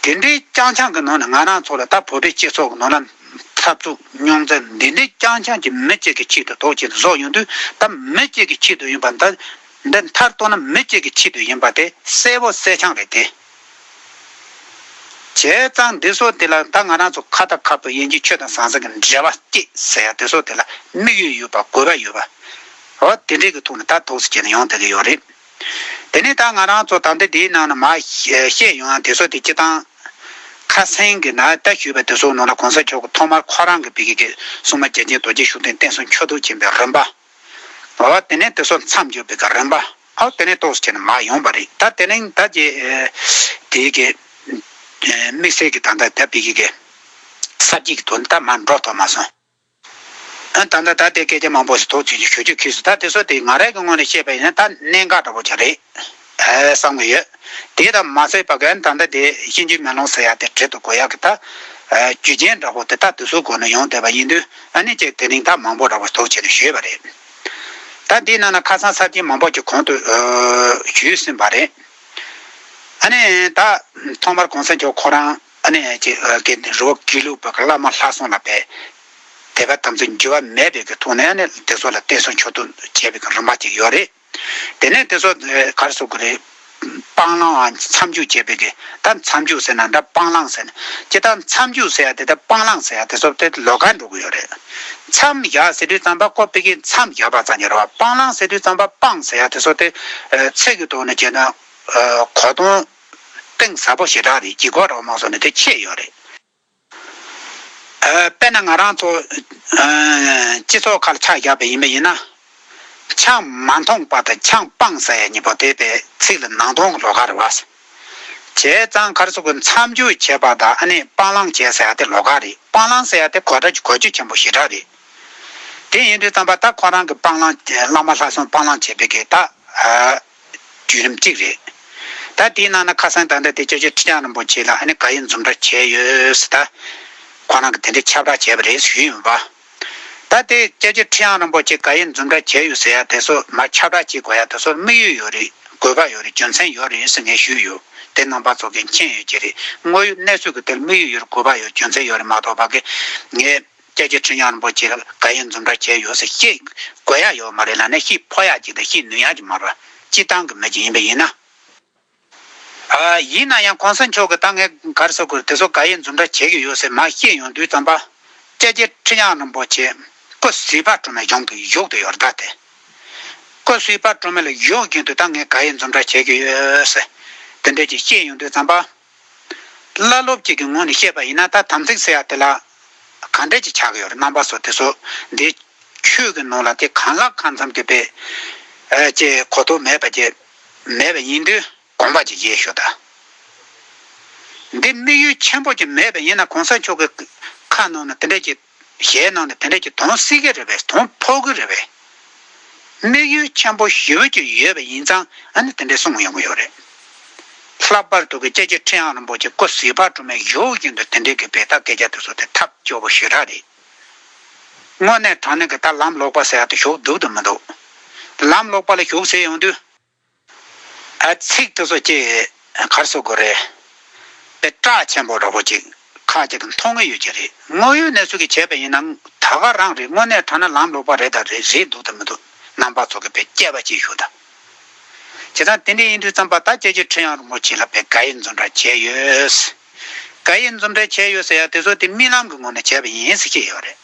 དེ་འདྲའི་རྐྱང་རྐྱང་གི་ནང་ནས་ང་རང་ཚོ་ལ་ད་བོད་པའི་སྤྱི་ཚོགས་ཀྱི་ནང་ན་འཐབ་རྩོད་རྙོག་འཛིང་འདི་འདྲའི་རྐྱང་རྐྱང་གི་མི་གཅིག་གི་ཆེད་དུ་འདུག་བྱས་ནས་བཟོ་ཡོང་དུས་ད་མི་གཅིག་གི་ཆེད་དུ་ཡིན་པ་འདི་འདི་མཐར་གཏུགས་ན་མི་གཅིག་གི་ཆེད་དུ་ཡིན་པ་དེ་གསལ་པོ་གསལ་རྐྱང་རེད་དེ། བྱས་ཙང་འདི་ཚོ་དེ་ལ་ད་ང་རང་ཚོ་ཁ་དང་ཁ་བའི་དབྱེ་འབྱེད་ཆོས་དང་ཟང་ཟིང་གི་འབྲེལ་བ་སྐྱེས་ཟེར་ཡ་དེ་ཚོ་དེ་ལ་དམིགས་ཡུལ་ཡོད་པ་དགོས་པ་ཡོད་པ། འོ་དེ་འདྲའི་གི་ཐོག་ནས་ད་ཐུགས་སུ་བྱས་ནས་ཡོང་བསྡད་ཀྱི་ཡོད་རེད། དེ་ནས་ད་ང་རང་ཚོ་ད་ལྟ་འདིའི་ནང་ན་མར་བཤད་ཡོང་ཡ་དེ་ཚོ་དེ་སྤྱིར་བཏང་། ཁ་སང་གི་ནང་ད་ཞུས་པ་དེ་ཚོ་ནང་ལ་གོང་ས་མཆོག་གི་ཐོག་མར་ཁོ་རང་གི་བི་གི་གི་སྲུང་མ་རྒྱལ་ཆེན་རྡོ་རྗེ་ཤུགས་ལྡན་བསྟན་སྲུང་མཆོག་ཏུ་ཕྱིན་པའི་རིམ་པ། འོ་དེ་ནས་དེ་ཚོ་མཚམས་སྦྱོར་བའི་གི་རིམ་པ། འོ་དེ་ནས་ཏོག་ཙམ་བྱས་ནས་མར་ཡོང་པ་རེད། ད་དེ་ནས་ད་ཀྱི་དེའི་གི་དམིགས་བསལ་གྱི་ད་ལྟ་ད་བི་གི་གི་ས་བཅད་ཀྱི་དོན་ད་མར་འགྲོ་ཐུབ་མ་སོང་། ཨ་ད་ལྟ་ད་ལྟའི་སྐད་ཆ་མང་པོ་ཞིག་ཐོག་ཚུད་ཀྱི་ཞུ་རྒྱུ་ཁུལ་སུ་ད་དེ་ཚོ་དེ་ང་རང་གི་ངོས་ནས་བཤད་པ་ཡིན་ན་ད་གནད་འགག་འདྲ་པོ་ཅིག་རེད་ཨ་བསམ་གྱི་ཡོད། དེ་དང་མ་ཟད་པ་གན་ད་ལྟ་དེ་གཤིན་རྗེའི་མེ་ལོང་ཟེར་ཡ་དེ་བྲིས་དུ་གོ་ཡ་གི་ད་རྒྱུ་རྐྱེན་འདྲ་པོ་དེ་ད་དེ་ཚོའི་སྒོ་ནས་ཡོང་བསྡད་པ་ཡིན་དུས་ཨ་ནི་ཅིག་དེ་རིང་ད་མང་པོ་འདྲ་པོ་ཐོག་བྱས་ནས་ཞུས་པ་རེད། ད་འདིའི་ནང་ན་ཁ་སང་ས་བཅད་མང་པོ་ཅིག་གོང་དུ་ཞུས་ཟིན་པ་རེད། ཨ་ནི་ད་ཐོག་མར་གོང་ས་མཆོག་ཁོ་རང་ཨ་ནི་ཅིག་གི་རི་བོ་དགེ་ལུགས་པ་གི་བླ་མ་ལྷ་སྲུང་ལ་བས་དད་པ་དམ་ཚིག་འགྱུར་བ་མེད་པའི་གི་ཐོག་ནས་ཨ་ནི་དེ་ཚོ་ལ་བསྟན་སྲུང་མཆོག་ཏུ་བྱས་པའི་གི་རིམ་པ་ཅིག་ཡོད་རེད། དེ་ནས་དེ་ཚོ་ག་རེ་ཟེར་དགོས་རེད། སྤང་བླང་མཚམས་འཇུག་བྱས་པའི་གི་ད་མཚམས་འཇུག་ཟེར་ན་འདྲ་སྤང་བླང་ཟེར་ན་ཅི་ད་མཚམས་འཇུག་ཟེར་ཡ་དེ་ད་སྤང་བླང་ཟེར་ཡ་དེ་ཚོ་དེ་ལོགས་ཀ་འགྲོ་གི་ཡོད་རེད། མཚམས་བཞག་ཟེར་དུས་ཙམ་པ་ཀོ་པི་ཀི་མཚམས་བཞག་པ་ཙམ་ཉེ་རེད་བ། སྤང་བླང་ཟེར་དུས་ཙམ་པ་སྤང་ཟེར་ཡ་དེ་ཚོ་དེ་ཚིག་གི་ཐོག་ནས་བྱས་ན་གོ་དོན་གཏིང་ཟབ་པོ་ཞེ་དྲག་རེད། ལྗིད་ཁོག་འདྲ་པོ་མང་སོང་ནས་དེ་ཆད་ཡོད་རེད། དཔེར་ན་ང་རང་ཚོ་སྤྱི་ཚོགས་ཁག་ལ་ཆ་བཞག་པ་ཡིན་པ་ཡིན་ན། ཆང་མ་འཐུང་པ་དང་ཆང་སྤངས་ཟེར་ཡ་གཉིས་པོ་དེ་པའི་ཚིག་ལ་ནང་དོན་གྱི་ལོགས་ཀ་རེད་བ། བྱས་ཙང་ག་རེ་ཟེར་དགོས། མཚམས་འཇུག་བྱས་པ་དང་ཨ་ནི་སྤང་བླང་བྱས་ཟེར་ཡ་དེ་ལོགས་ཀ་རེད། སྤང་བླང་ཟེར་ཡ་དེ་གོ་སྒྲ་གི་གོ་རྒྱུ་ཆེན་པོ་ཞེ་དྲག་རེད། དེ་ཡིན་དུས་ཙམ་པ་ད་ཁོ་རང་གི་སྤང་བླང་བླ་མ་ལྷ་སྲུང་སྤང་བླང་བྱས་པའི་གི་ད་བརྒྱུད་རིམ་གཅིག་རེད། ད་དེའི་ནང་ན་ཁ་སང་ད་ལྟ་དེ་སྐྱབས་རྗེ་ཁྲི་བྱང་རིན་པོ་ཆེ་ལ་ཨ་ནི་ག་ཡེ་འཛུམ་འདྲ་བྱས་ཡོད་ཟེར། ད་ཁོ་རང་གི་དེ་འདྲའི་ཁྱབ་བསྒྲགས་བྱས་པ་རེད་ཞུས་ཡོད་པ། ད་དེ་སྐྱབས་རྗེ་ཁྲི་བྱང་རིན་པོ་ཆེ་ག་ཡེ་འཛུམ་འདྲ་བྱས་ཡོད་ཟེར་ཡ་དེ་ཚོ་མ་ཁྱབ་བསྒྲགས་བྱེད་དགོས་ཡ་དེ་ཚོར་དམིགས་ཡུལ་ཡོད་རེད། དགོས་པ་ཡོད་རེད། རྒྱུ་མཚན་ཡོད་རེད་ཟེར་ངས་ཞུས་ཡོད། དེ་རྣམ་པ་ཚོ་གིས་མཁྱེན་ཡོད་ཀྱི་རེད། དངོས་ཡོད་གནས་ཚུལ་གྱི་དེར་དམིགས་ཡུལ་ཡོད་རེད། དགོས་པ་ཡོད་རྒྱུ་མཚན་ཡོད་རེད་མ་གཏོགས་པ་གི་ངས་སྐྱབས་རྗེ་ཁྲི་བྱང་རིན་པོ་ཆེ་ལ་ག་ཡེ་འཛུམ་འདྲ་བྱས་ཡོད་ཟེར་བཤད་དགོས་ཡ་ཡོད་མ་རེད་ལ་ནས་བཤད་ཕོད་ཡ་ཅིག་དང་བཤད་ནུས་ཡ་ཅིག་མ་རེད། སྤྱིར་བཏང་གི་མི་ཅིག་ཡིན་པ་ཡིན་ན། ཨ་ཡིན་ན་ཡང་གོང་ས་མཆོག་གིས་ད་ངས་ག་རེ་ཟེར་དགོས་རེད། དེ་ཚོ་ག་ཡེ་འཛུམ་འདྲ་བྱེད་ཀྱི་ཡོད་ཟེར་མར་བཤད་ཡོང་དུས་ཙམ་པ། སྐྱབས་རྗེ་ཁྲི་བྱང་རིན་པོ་ཆེ་སྐུ་གཟུགས་པ་སྤྲོ་མས་གཞུང་གི་བཞུགས་ཏེ་ཡོད་རེད། ད་དེ་སྐུ་གཟུགས་པ་སྤྲོ་མས་ལ་བཞུགས་བཞིན་དུ་ད་ངས་ག་ཡེ་འཛུམ་འདྲ་བྱེད་ཀྱི་ཡོད་ཟེར་དེ་འདྲ་ཅིག་བཤད་ཡོང་དུས་ཙམ་པ། བླ་སློབ་ཅིག་གི་ངོས་ནས་བཤད་པ་ཡིན་ན་ད་དམ་ཚིག་ཟེར་ཡ་དེ་ལ་ག་འདྲ་ཅིག་ཆགས་ཀྱི་ཡོད་རེད། རྣམ་པ་ཚོ་དེ་ཚོ་འདི་ཆོས་ཀྱི་ནང་ལ་དེ་གང་ལ་གང་འཚམ་གྱི་པའི་ཨ་ཅེ་གོ་རྟོགས་མེད་པ་ཅིག་མེད་པ་ཡིན་དུས་དགོངས་པ་ཅིག་བཞེས་ཤོག་ད། འདི་དམིགས་ཡུལ་ཆེན་པོ་ཅིག་མེད་པ་ཡིན་ན་གོང་ས་མཆོག་གི་ཁ་ནང་ནས་དེ་འདྲ་ཅིག་ཞལ་ནང་ནས་དེ་འདྲ་ཅིག་དོན་སྲིད་ཀྱི་རེད་པས། དོན་ཕོག་གི་རེད་པས། དམིགས་ཡུལ་ཆེན་པོ་ཞེ་པོ་ཅིག་ཡོད་པ་ཡིན་ཙང་ཨ་ནི་དེ་འདྲ་གསུངས་ཡོང་གི་ཡོད་རེད། ལྷག་པར་དུ་གི་སྐྱབས་རྗེ་ཁྲི་བྱང་རིན་པོ་ཆེ་སྐུ་གཟུགས་པ་སྤྲོ་མས་བཞུགས་བཞིན་དུ་དེ་འདྲའི་གི་པའི་ད་སྐད་ཆ་དེ་ཚོ་དེ་ཐབས་སྐྱོ་པོ་ཞེ་དྲག་རེད། དངོས་གནས་དྲང་གནས་གི་ད་ལམ་ལོག་པ་ཟེར་ཡ་དེ་ཞོག་འདུག་ཏུ་མི་འདུག་ལམ་ལོག་པ་ལ་ཞུགས་ཟེར་ཡོང་དུས། ཨ་ཚིག་དེ་ཚོ་ཅིག་ག་རེ་ཟེར་དགོས་རེད། དཔེ་སྐྲག་ཆེན་པོ་འདྲ་པོ་ཅིག་ཁ་ཅིག་གིས་མཐོང་གི་ཡོད་ཀྱི་རེད། དངོས་ཡོད་གནས་ཚུལ་གྱི་བྱས་པ་ཡིན་ན་ད་ག་རང་རེད། དངོས་གནས་དྲང་གནས་ལམ་ལོག་པ་རེད་ད་རེད་རེད་འདུག་ད་མི་འདུག་རྣམ་པ་ཚོ་གིས་དཔེ་དཔྱད་པ་ཅིག་ཞུ་ད། བྱས་ཙང་དེ་འདྲ་ཡིན་དུས་ཙམ་པ་ད་སྐྱབས་རྗེ་ཁྲི་བྱང་རིན་པོ་ཆེ་ལ་དཔེ་ག་ཡེ་འཛུམ་འདྲ་བྱས་ཡོད། ག་ཡེ་འཛུམ་འདྲ་བྱས་ཡོད་ཟེར་ཡ་དེ་ཚོ་དེ་རྨི་ལམ་གྱི་ངོ་ནས་བྱས་པ་ཡིན་ཟེར་བཤད་ཡོད་རེད།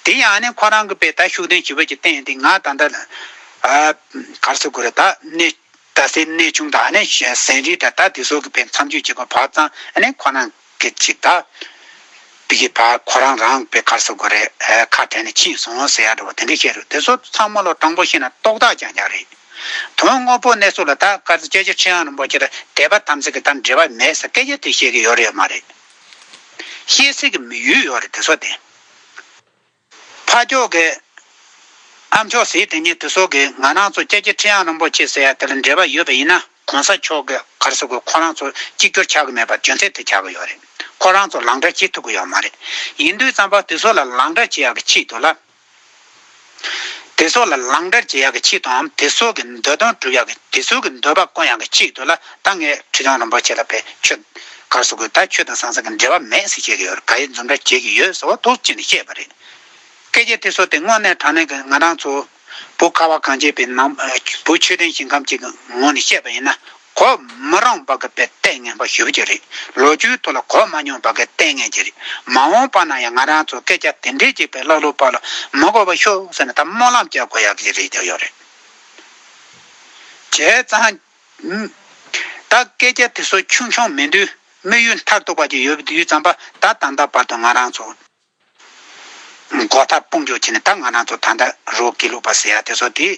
དེ་ཡང་ཨ་ནི་ཁོ་རང་གི་དཔེ་ད་ཤུགས་ལྡན་ཞེ་པོ་ཅིག་བསྟན་ཡོད་དེ་ང་ད་ལྟ་ཨ་ག་རེ་ཟེར་དགོས་རེད། ད་གནས་ད་སའི་གནས་ཆུང་དང་ཨ་ནི་ཟན་རིལ་དང་ད་དེ་ཚོ་གི་དཔེ་མཚམས་སྦྱོར་བྱེད་དགོས་བར་ཙང་ཨ་ནི་ཁོ་རང་གི་ཅིག་ད་དེ་གི་བར་ཁོ་རང་རང་དཔེ་ག་རེ་ཟེར་དགོས་རེད། ཨ་ཁ་བྲལ་ནས་ཕྱིན་སོང་ཟེར་ཡ་འདྲ་པོ་དེ་འདྲ་བཤད་རེད། དེ་ཚོ་ཚང་མ་ལོ་དྲང་པོ་བཤད་ན་རྟོག་བཏགས་རྐྱང་རྐྱང་རེད། དོན་དངོས་པོ་གནས་ཚུལ་ལ་ད་བཀའ་སྩལ་སྐྱབས་རྗེ་ཁྲི་བྱང་རིན་པོ་ཆེ་ལ་དད་པ་དམ་ཚིག་གི་ད་འབྲེལ་བ་མེད་ཟེར་སྐད་ཆ་དེ་བཤད་ཀྱི་ཡོད་རེད་མ་རེད། བཤད་སྲིད་ཀྱི་མི་ཡུལ་ཡོད་རེད་དེ་ཚོ་དེ། ཕ་ཕྱོགས་ཀྱི་ཨ་མཆོག་ཟེར་དེ་ཉིད་དེ་ཚོ་གིས་ང་རང་ཚོ་སྐྱབས་རྗེ་ཁྲི་བྱང་རིན་པོ་ཆེ་ཟེར་ཡ་དེ་ལ་འབྲེལ་བ་ཡོད་པ་ཡིན་ན་གོང་ས་མཆོག་གི་ག་རེ་ཟེར་དགོས། ཁོ་རང་ཚོ་གཅིག་གྱུར་ཆགས་ཀྱི་མེད་པ་རྒྱུ་མཚན་དེ་ཆགས་ཀྱི་ཡོད་རེད། ཁོ་རང་ཚོ་ལག་འབྲེལ་བྱེད་ཐུབ་ཀྱི་ཡོད་མ་རེད། ཡིན་དུས་ཙམ་པ་དེ་ཚོ་ལ་ལག་འབྲེལ་བྱེད་ཡག་གི་ཆེད་དུ་ལ། དེ་ཚོ་ལ་ལག་འབྲེལ་བྱེད་ཡག་གི་ཆེད་དུའམ་དེ་ཚོ་གི་འདོད་དོན་སྒྲུབ་ཡག་གི་དེ་ཚོ་གི་འདོད་པ་སྐོང་ཡག་གི་ཆེད་དུ་ལ་ད་ངས་ཁྲི་བྱང་རིན་པོ་ཆེ་ལ་དཔེ་ཆོས་ག་རེ་ཟེར་དགོས། ད་ཆོས་དང་ཟང་ཟིང་གི་འབྲེལ་བ་མེད་ཟེར་བཤད་ཀྱི་ཡོད་རེད། ག་ཡེ་འཛུམ་འདྲ་བྱེད་ཀྱི་ཡོད་ཟེར་བ་ཐུགས་རྗེ་ཆེ་ནས་བཤད་པ་རེད། སྐད་ཆ་དེ་ཚོ་དེ་དངོས་གནས་དྲང་གནས་ཀྱི་ང་རང་ཚོ་བོད་ཁ་བ་གངས་ཅན་པའི་ནང་བོད་ཆོས་ལྡན་ཞིང་ཁམས་ཅིག་གི་ངོས་ནས་བཤད་པ་ཡིན་ན། གོ་མི་རུང་བ་གི་དཔེ་ལྟས་ངན་པ་ཞེ་པོ་ཅིག་རེད། ལོ་རྒྱུས་ཐོག་ལ་གོ་མ་མྱོང་བ་གི་ལྟས་ངན་ཅིག་རེད། མ་འོངས་པ་ན་ཡང་ང་རང་ཚོ་སྐད་ཆ་དེ་འདྲས་ཅིག་དཔེ་ཀླ་ཀློ་པ་ལ་མི་གོ་བ་ཤོད་ཟེར་ནས་ད་སྨོན་ལམ་རྒྱག་དགོས་ཡག་གི་རེད་བསྡད་ཡོད་རེད། བྱས་ཙང་ད་སྐད་ཆ་དེ་ཚོ་ཆུང་ཆུང་མིན་དུས་ དམིགས་ཡུལ་མཐར་ཐུག་པ་ཅིག་ཡོད་དུས་ཙམ་པ་ད་ད་ལྟ་བར་དུ་ང་རང་ཚོ་མགོ་ཐག་དཔུང་འཇོག་བྱས་ནས། ད་ང་རང་ཚོ་ད་ལྟ་རོགས་དགེ་ལུགས་པ་ཟེར་ཡ་དེ་ཚོ་དེ་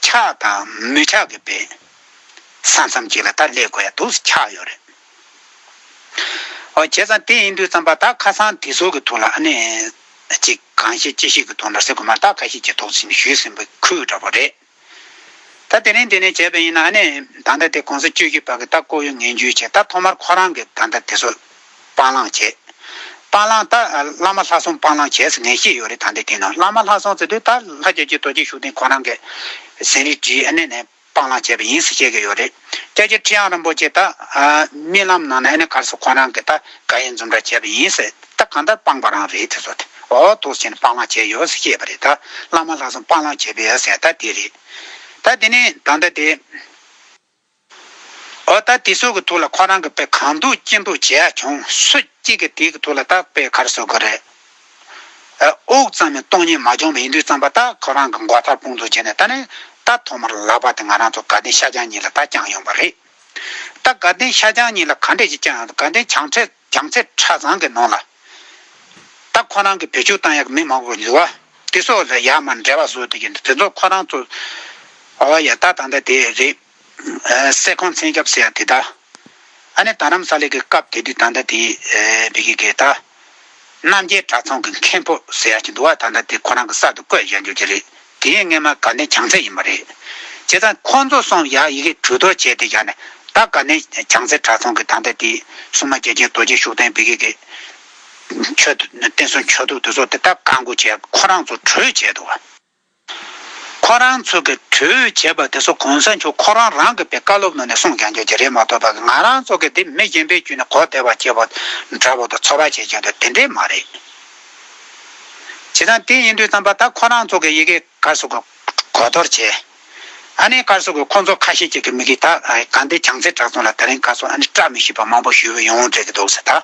ཆགས་དང་མི་ཆགས་ཀྱི་དཔེ་ས་མཚམས་ཅིག་ལ་ད་སླེབས་དགོས་ཡ་འདུག་ཆགས་ཡོད་རེད། ཨོ་བྱས་ཙང་དེ་ཡིན་དུས་ཙམ་པ་ད་ཁ་སང་དེ་ཚོ་གི་ཐོག་ལ་ཨ་ནི་ཅིག་གང་ཤེས་ཅི་ཤེས་ཀྱི་ཐོག་ལ་ཟེར་དགོས་མ། ད་ཁ་ཤས་ཀྱི་ཐོག་ཟིན་ཞུས་ཟིན་པའི་ཁུལ་འདྲ་པོ་རེད། ད་དེ་རིང་འདི་ནས་བྱས་པ་ཡིན་ན་ཨ་ནི་ད་ལྟ་དེ་གོང་ས་བཅུ་བཞི་པ་གི་ད་ལྐོག་གཡོ་ངན་ཇུས་བྱས། ད་ཐོག་མར་ཁོ་རང་གི་ད་ལྟ་དེ་ཚོ་སྤང་བླང་བྱས། སྤང་བླང་ད་བླ་མ་ལྷ་སྲུང་སྤང་བླང་བྱས་ཟེར་ངས་བཤད་ཡོད་རེད། ད་ལྟ་དེ་ནང་བླ་མ་ལྷ་སྲུང་ཟེར་དུས་ད་ལྷ་རྒྱལ་གྱི་རྡོ་རྗེ་ཤུགས་ལྡན་ཁོ་རང་གི་ཟིན་རིས་བྲིས་ཨ་ནི་ནས་སྤང་བླང་བྱས་པ་ཡིན་ཟེར་བཤད་ཀྱི་ཡོད་རེད། སྐྱབས་རྗེ་ཁྲི་ཡང་རིན་པོ་ཆེ་ད་རྨི་ལམ་ནང་ནས་ཨ་ནི་ག་རེ་ཟེར་ཁོ་རང་གི་ད་དགག་དབྱེ་འཛོམས་གྲྭ་བྱས་པ་ཡིན་ཟེར། ད་གང་ལྟར་སྤངས་པ་རང་རེད་དེ་ཚོ་དེ། འོ་འདུག་སེ་བྱས་ནས་སྤང་བླང་བྱས་ཡོད་ཟེར་བཤད་པ་རེད། ད་བླ་མ་ལྷ་སྲུང་སྤང་བླང་བྱས་པ་ཡོད་ཟེར་ད་དེ་རེད། ད་དེ་ནས་ད་ལྟ་དེ། འོ་ད་དེ་ཚོ་གི་ཐོག་ལ་ཁོ་རང་གི་དཔེ་གང་འདུག་ཅི་འདུག་བྱས་བྱུང་། སུ་གཅིག་གིས་དེ་གི་ཐོག་ལ་ད་དཔེ་ག་རེ་ཟེར་དགོས་རེད། ཨ་དབུགས་ཙམ་ཡང་གཏོང་ཉེན་མ་བྱུང་བ་ཡིན་དུས་ཙམ་པ་ད་ཁོ་རང་གི་མགོ་ཐག་དཔུང་འཇོག་བྱས་ནས་ད་ནི་ད་ཐོག་མར་ལག་པ་དེ་ང་རང་ཚོ་དགའ་ལྡན་ཤར་བྱང་གཉིས་ལ་ད་བརྐྱངས་ཡོང་བ་རེད། ད་དགའ་ལྡན་ཤར་བྱང་གཉིས་ལ་ག་འདྲས་ཅིག་བརྐྱངས། དགའ་ལྡན་བྱང་ཚད་བྱང་ཚད་གྲྭ་ཚང་གི་ནང་ལ་ད་ཁོ་རང་གི་བེད་སྤྱོད་བཏང་ཡག་མི་མང་པོ་འདུག་བ། དེ་ཚོ་ལ་ཡར་མར་འབྲེལ་བ་བཟོས་བསྡད་ཀྱི་འདུག་དེ་ཚོ་ཁོ་རང་ཚོ་ཨོ་ཡ་ད་ད་ལྟ་དེ་རེད། ཨ་སེ་ཁོང་མཚན་སྐྱབས་ཟེར་ཡ་དེ་ད། ཨ་ནི་རྡ་རམ་ས་ལའི་གི་སྐབས་དེ་དུས་ད་ལྟ་དེ་ཨེ་བི་གི་གི་ད། རྣམ་རྒྱལ་གྲྭ་ཚང་གི་མཁན་པོ་ཟེར་ཡ་ཅིག་འདུག་བ། ད་ལྟ་དེ་ཁོ་རང་གི་གསར་དུ་བསྐོས་བཞག་རྒྱུ་ཅིག་རེད། དེ་སྔས་མ་དགའ་ལྡན་བྱང་རྩེ་ཡིན་པ་རེད། བྱས་ཙང་ཁོང་ཚོ་གསུམ་ཡ་ཡི་གེ་གྲོས་བསྡུར་བྱས་ཏེ་བཞག་ནས་ད་དགའ་ལྡན་བྱང་རྩེ་གྲྭ་ཚང་གི་ད་ལྟ་དེ་སྲུང་མ་རྒྱལ་ཆེན་རྡོ་རྗེ་ཤུགས་ལྡན་བི་གི་གི་ཆོས་བསྟན་སྲུང་ཆོས་དུ་དེ་ཚོ་དེ་ད་བཀག་འགོག་བྱས། ཁོ་རང་ཚོ་གྲོས་བྱས་འདུག་བ། ཁོ་རང་ཚོ་གི་གྲོས་བྱས་པ་དེ་ཚོ་གོང་ས་མཆོག་ཁོ་རང་རང་གི་པའི་བཀའ་སློབ་ནང་ནས་གསུངས་ཀྱང་རྒྱུ་ཅིག་རེད་མ་གཏོགས་པ། ང་རང་ཚོ་གི་དེ་མི་གཞན་པའི་བརྒྱུད་ནས་གོ་བདེ་བ་སྐྱེ་བ་འདྲ་པོ་དང་ཚོར་བ་བྱེད་ཀྱང་དེ་འདྲས་མ་རེད། བྱས་ཙང་དེ་ཡིན་དུས་ཙམ་པ་ད་ཁོ་རང་ཚོ་གི་ཡི་གེ་ག་རེ་ཟེར་དགོས། གོ་བསྡུར་བྱས། ཨ་ནི་ག་རེ་ཟེར་དགོས། ཁོང་ཚོ་ཁ་ཤས་ཅིག་གི་མི་གིས་ད་དགའ་ལྡན་བྱང་རྩེ་གྲྭ་ཚང་ལ་དེ་རིང་ག་རེ་ཟེར། ཨ་ནི་བཀྲ་མི་ཤིས་པ་མང་པོ་ཞུས་པ་ཡོང་འདྲ་གི་འདུག་ཟེར་ད།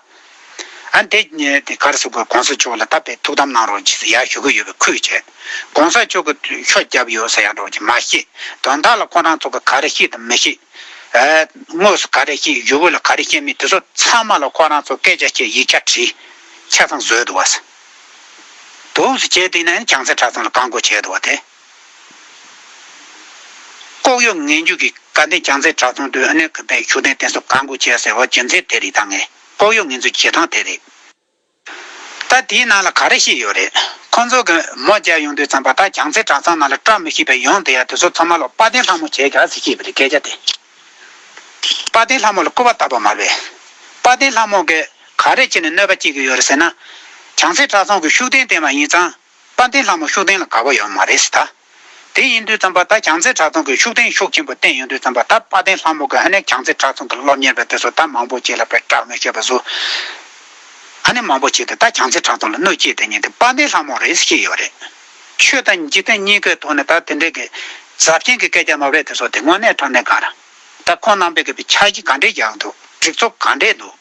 ཨ་ནི་དེ་དེ་ག་རེ་ཟེར་དགོས། གོང་ས་མཆོག་ལ་ད་དཔེ་ཐུགས་དམ་གནང་རོགས་གྱིས་ཟེར་ཡར་ཞུ་གི་ཡོད་པའི་ཁུལ་བྱས། གོང་ས་མཆོག་གིས་ཤོ་བརྒྱབ་ཡོད་ཟེར་ཡ་འདྲ་བོ་ཅིག་མ་བཤད། དོན་དག་ལ་ཁོ་རང་ཚོ་གིས་ག་རེ་ཤེས་དང་མི་ཤེས། ཨ་དངོས་སུ་ག་རེ་ཤེས། ཞུ་བོ་ལ་ག་རེ་ཤེས་མིན་དེ་ཚོ་ཚང་མ་ལ་ཁོ་རང་ཚོ་སྐད་ཆ་བཤད། ཡིག་ཆ་བྲིས། ཆ་ཚང་བཟོས་འདུག་བ་ཟེར། འདུག་སེ་བྱས་དེ་ནས་བྱང་རྩེ་གྲྭ་ཚང་ལ་བཀག་འགོག་བྱས་འདུག་བ་དེ། ལྐོག་གཡོ་ངན་ཇུས་ཀྱིས་དགའ་ལྡན་བྱང་རྩེ་གྲྭ་ཚང་དུ་ཨ་ནི་གི་པའི་ཤུགས་ལྡན་བསྟེན་གསོལ་བཀག་འགོག་བྱས་ཟེར་བ་རྒྱུ་མཚན་དེ་རེད། ད་ངས་ལྐོག་གཡོ་ངན་ཇུས་བྱེད་སྟངས་དེ་རེད། ད་དེའི་ནང་ལ་ག་རེ་བཤད་ཡོད་རེད། ཁོང་ཚོ་གི་མོ་རྒྱག་ཡོང་དུས་ཙམ་པ་ད་བྱང་རྩེ་གྲྭ་ཚང་ནང་ལ་བཀྲ་མི་ཤིས་པའི་ཡོང་བསྡད་ཡ་དེ་ཚོ་ཚང་མ་ལ་དཔལ་ལྡན་ལྷ་མོ་བྱས་རྒྱག་ཟེར་བཤད་པ་རེད། སྐད་ཆ་དེ། དཔལ་ལྡན་ལྷ་མོ་ལ་སྐུར་པ་བཏབ་པ་མ་རེད། དཔལ་ལྡན་ལྷ་མོ་གིས་ག་རེ་བྱས་ནས་གནོད་པ་སྐྱེལ་གི་ཡོད་རེད་ཟེར་ན། བྱང་རྩེ་གྲྭ་ཚང་གི་ཤུགས་ལྡན་བསྟེན་པ་ཡིན་ཙང་། དཔལ་ལྡན་ལྷ་མོ་ཤུགས་ལྡན་ལ་དགའ་པོ་ཡོད་མ་རེད་ཟེར་ད། དེ་ཡིན་དུས་ཙམ་པ་ད་བྱང་རྩེ་གྲྭ་ཚང་གི་ཤུགས་ལྡན་ཤུགས་ཆེན་པོ་བསྟེན་ཡོང་དུས་ཙམ་པ་ད་དཔལ་ལྡན་ལྷ་མོ་གི་ཨ་ནི་བྱང་རྩེ་གྲྭ་ཚང་གི་སློབ་གཉེར་བ་དེ་ཚོ་ད་མང་པོ་ཅིག་ལ་དཔེ་བཀྲ་མི་ཤིས་པ་བཟོ། ཨ་ནི་མང་པོ་ཅིག་དེ་ད་བྱང་རྩེ་གྲྭ་ཚང་ལ་གནོད་སྐྱེལ་དེ་ཉིད་དེ་དཔལ་ལྡན་ལྷ་མོ་རེད་ཟེར་གྱི་ཡོད་རེད། ཆོས་དང་འཇིག་རྟེན་གཉིས་ཀའི་ཐོག་ནས་ད་དེ་འདྲའི་གི་ཟབ་ཆོས་ཀྱི་སྐད་ཆ་མ་རེད་དེ་ཚོ་དེ་དངོས་གནས་དྲང་གནས་ག་རེ། ད་ཁོང་རྣམ་པས་གི་འཆར་གཞི་ག་འདྲས་རྒྱག་འདུག་སྒྲིག་འཛུགས་ག་འདྲས་འདུག་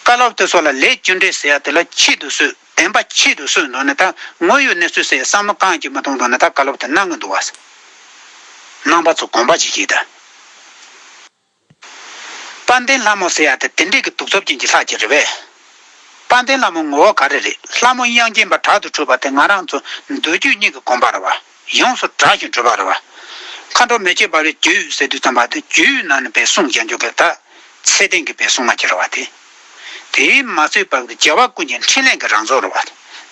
བཀའ་སློབ་དེ་ཚོ་ལ་ལས་རྒྱུ་འབྲས་ཟེར་ཡ་དེ་ལ་ཆེད་དུ་གསོལ། བདེན་པ་ཆེད་དུ་གསོལ་འདུག་ནས་ད་དངོས་ཡོད་གནས་ཚུལ་ཟེར་བསམ་བློ་གང་ཅིག་མ་གཏོང་འདུག་ནས་ད་བཀའ་སློབ་དེ་གནང་གི་འདུག་བ། གནང་པ་ཚོ་དགོངས་པ་ཅིག་བཞེས་ད། དཔལ་ལྡན་ལྷ་མོ་ཟེར་ཡ་དེ་དེ་འདྲས་ཀྱི་གདུག་རྩུབ་ཅན་གྱི་ལྷ་ཅིག་རེད་པས། དཔལ་ལྡན་ལྷ་མོ་ངོ་བོ་ག་རེ་རེད། ལྷ་མོ་དབྱངས་ཅན་པ་དྲག་ཏུ་གྲོལ་བ་དེ་ང་རང་ཚོ་མདོ་རྒྱུད་གཉིས་ཀྱི་དགོངས་པ་རེད་བ། ཡོངས་སུ་གྲགས་ཤིང་གྲུབ་པ་རེད་བ། མཁའ་འགྲོ་མི་བསྐྱོད་པ་རེད། རྒྱུད་ཟེར་དུས་ཙམ་པ་དེ་རྒྱུད་ནང་ནས་པའི་གསུངས་བཞག་རྒྱུ་གི་ད། ཚད་ལྡན་གྱི་པའི་གསུང་མ་ཅིག་རེད་བ་དེ། དེས་མ་ཚད་པར་རྒྱལ་བ་ཀུན་གྱི་འཕྲིན་ལས་ཀྱི་རང་གཟུགས་རེད་བ།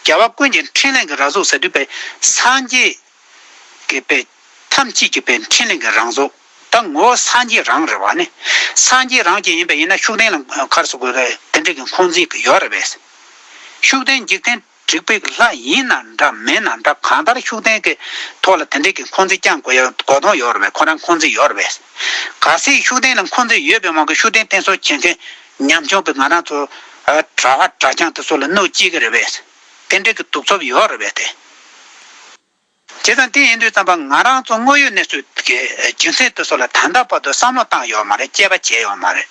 རྒྱལ་བ་ཀུན་གྱི་འཕྲིན་ལས་ཀྱི་རང་གཟུགས་ཟེར་དུས་པའི་སངས་རྒྱས་ཀྱི་པའི་ཐམས་ཅད་ཀྱི་པའི་འཕྲིན་ལས་ཀྱི་རང་གཟུགས། ད་ངོ་བོ་སངས་རྒྱས་རང་རེད་བ་ནི། སངས་རྒྱས་རང་ཅིག་ཡིན་པ་ཡིན་ན་ཤུགས་ལྡན་ལ་ག་རེ་ཟེར་དགོས་རེད། དེ་འདྲ་གི་འཁོན་འཛིན་གྱི་ཡོད་རེད་པས། ཤུགས་ལྡན་འཇིག་རྟེན་དྲེགས་པའི་ལྷ་ཡིན་ན་འདྲ་མིན་ན་འདྲ། གང་ལྟར་ཤུགས་ལྡན་གྱི་ཐོག་ལ་དེ་འདྲའི་གི་འཁོན་འཛིན་བསྐྱང་དགོས་ཡ་དགོས་དོན་ཡོད་རེད་པས། ཁོ་རང་འཁོན་འཛིན་ཡོད་རེད་པས། གལ་སྲིད་ཤུགས་ལྡན་ལ་འཁོན་འཛིན་ཡོད་པའི་དབང་གིས་ཤུགས་ལྡན་བསྟེན་གསོལ་བྱེད་མཁན་ཉམ་ཆུང་གི་ང་རང་ཚོ་གྲྭ་བ་གྲྭ་རྐྱང་དེ་ཚོ་ལ་གནོད་སྐྱེལ་གི་རེད་པས། དེ་འདྲའི་གི་གདུག་རྩུབ་ཡོད་རེད་པས་དེ། བྱས་ཙང་དེ་ཡིན་དུས་ཙམ་པ་ང་རང་ཚོ་དངོས་ཡོད་གནས་ཚུལ་གྱི་རྒྱུ་མཚན་དེ་ཚོ་ལ་ད་ལྟ་བར་དུ་བསམ་བློ་བཏང་ཡོད་མ་རེད། དཔྱད་པ་བྱས་ཡོད་མ་རེད།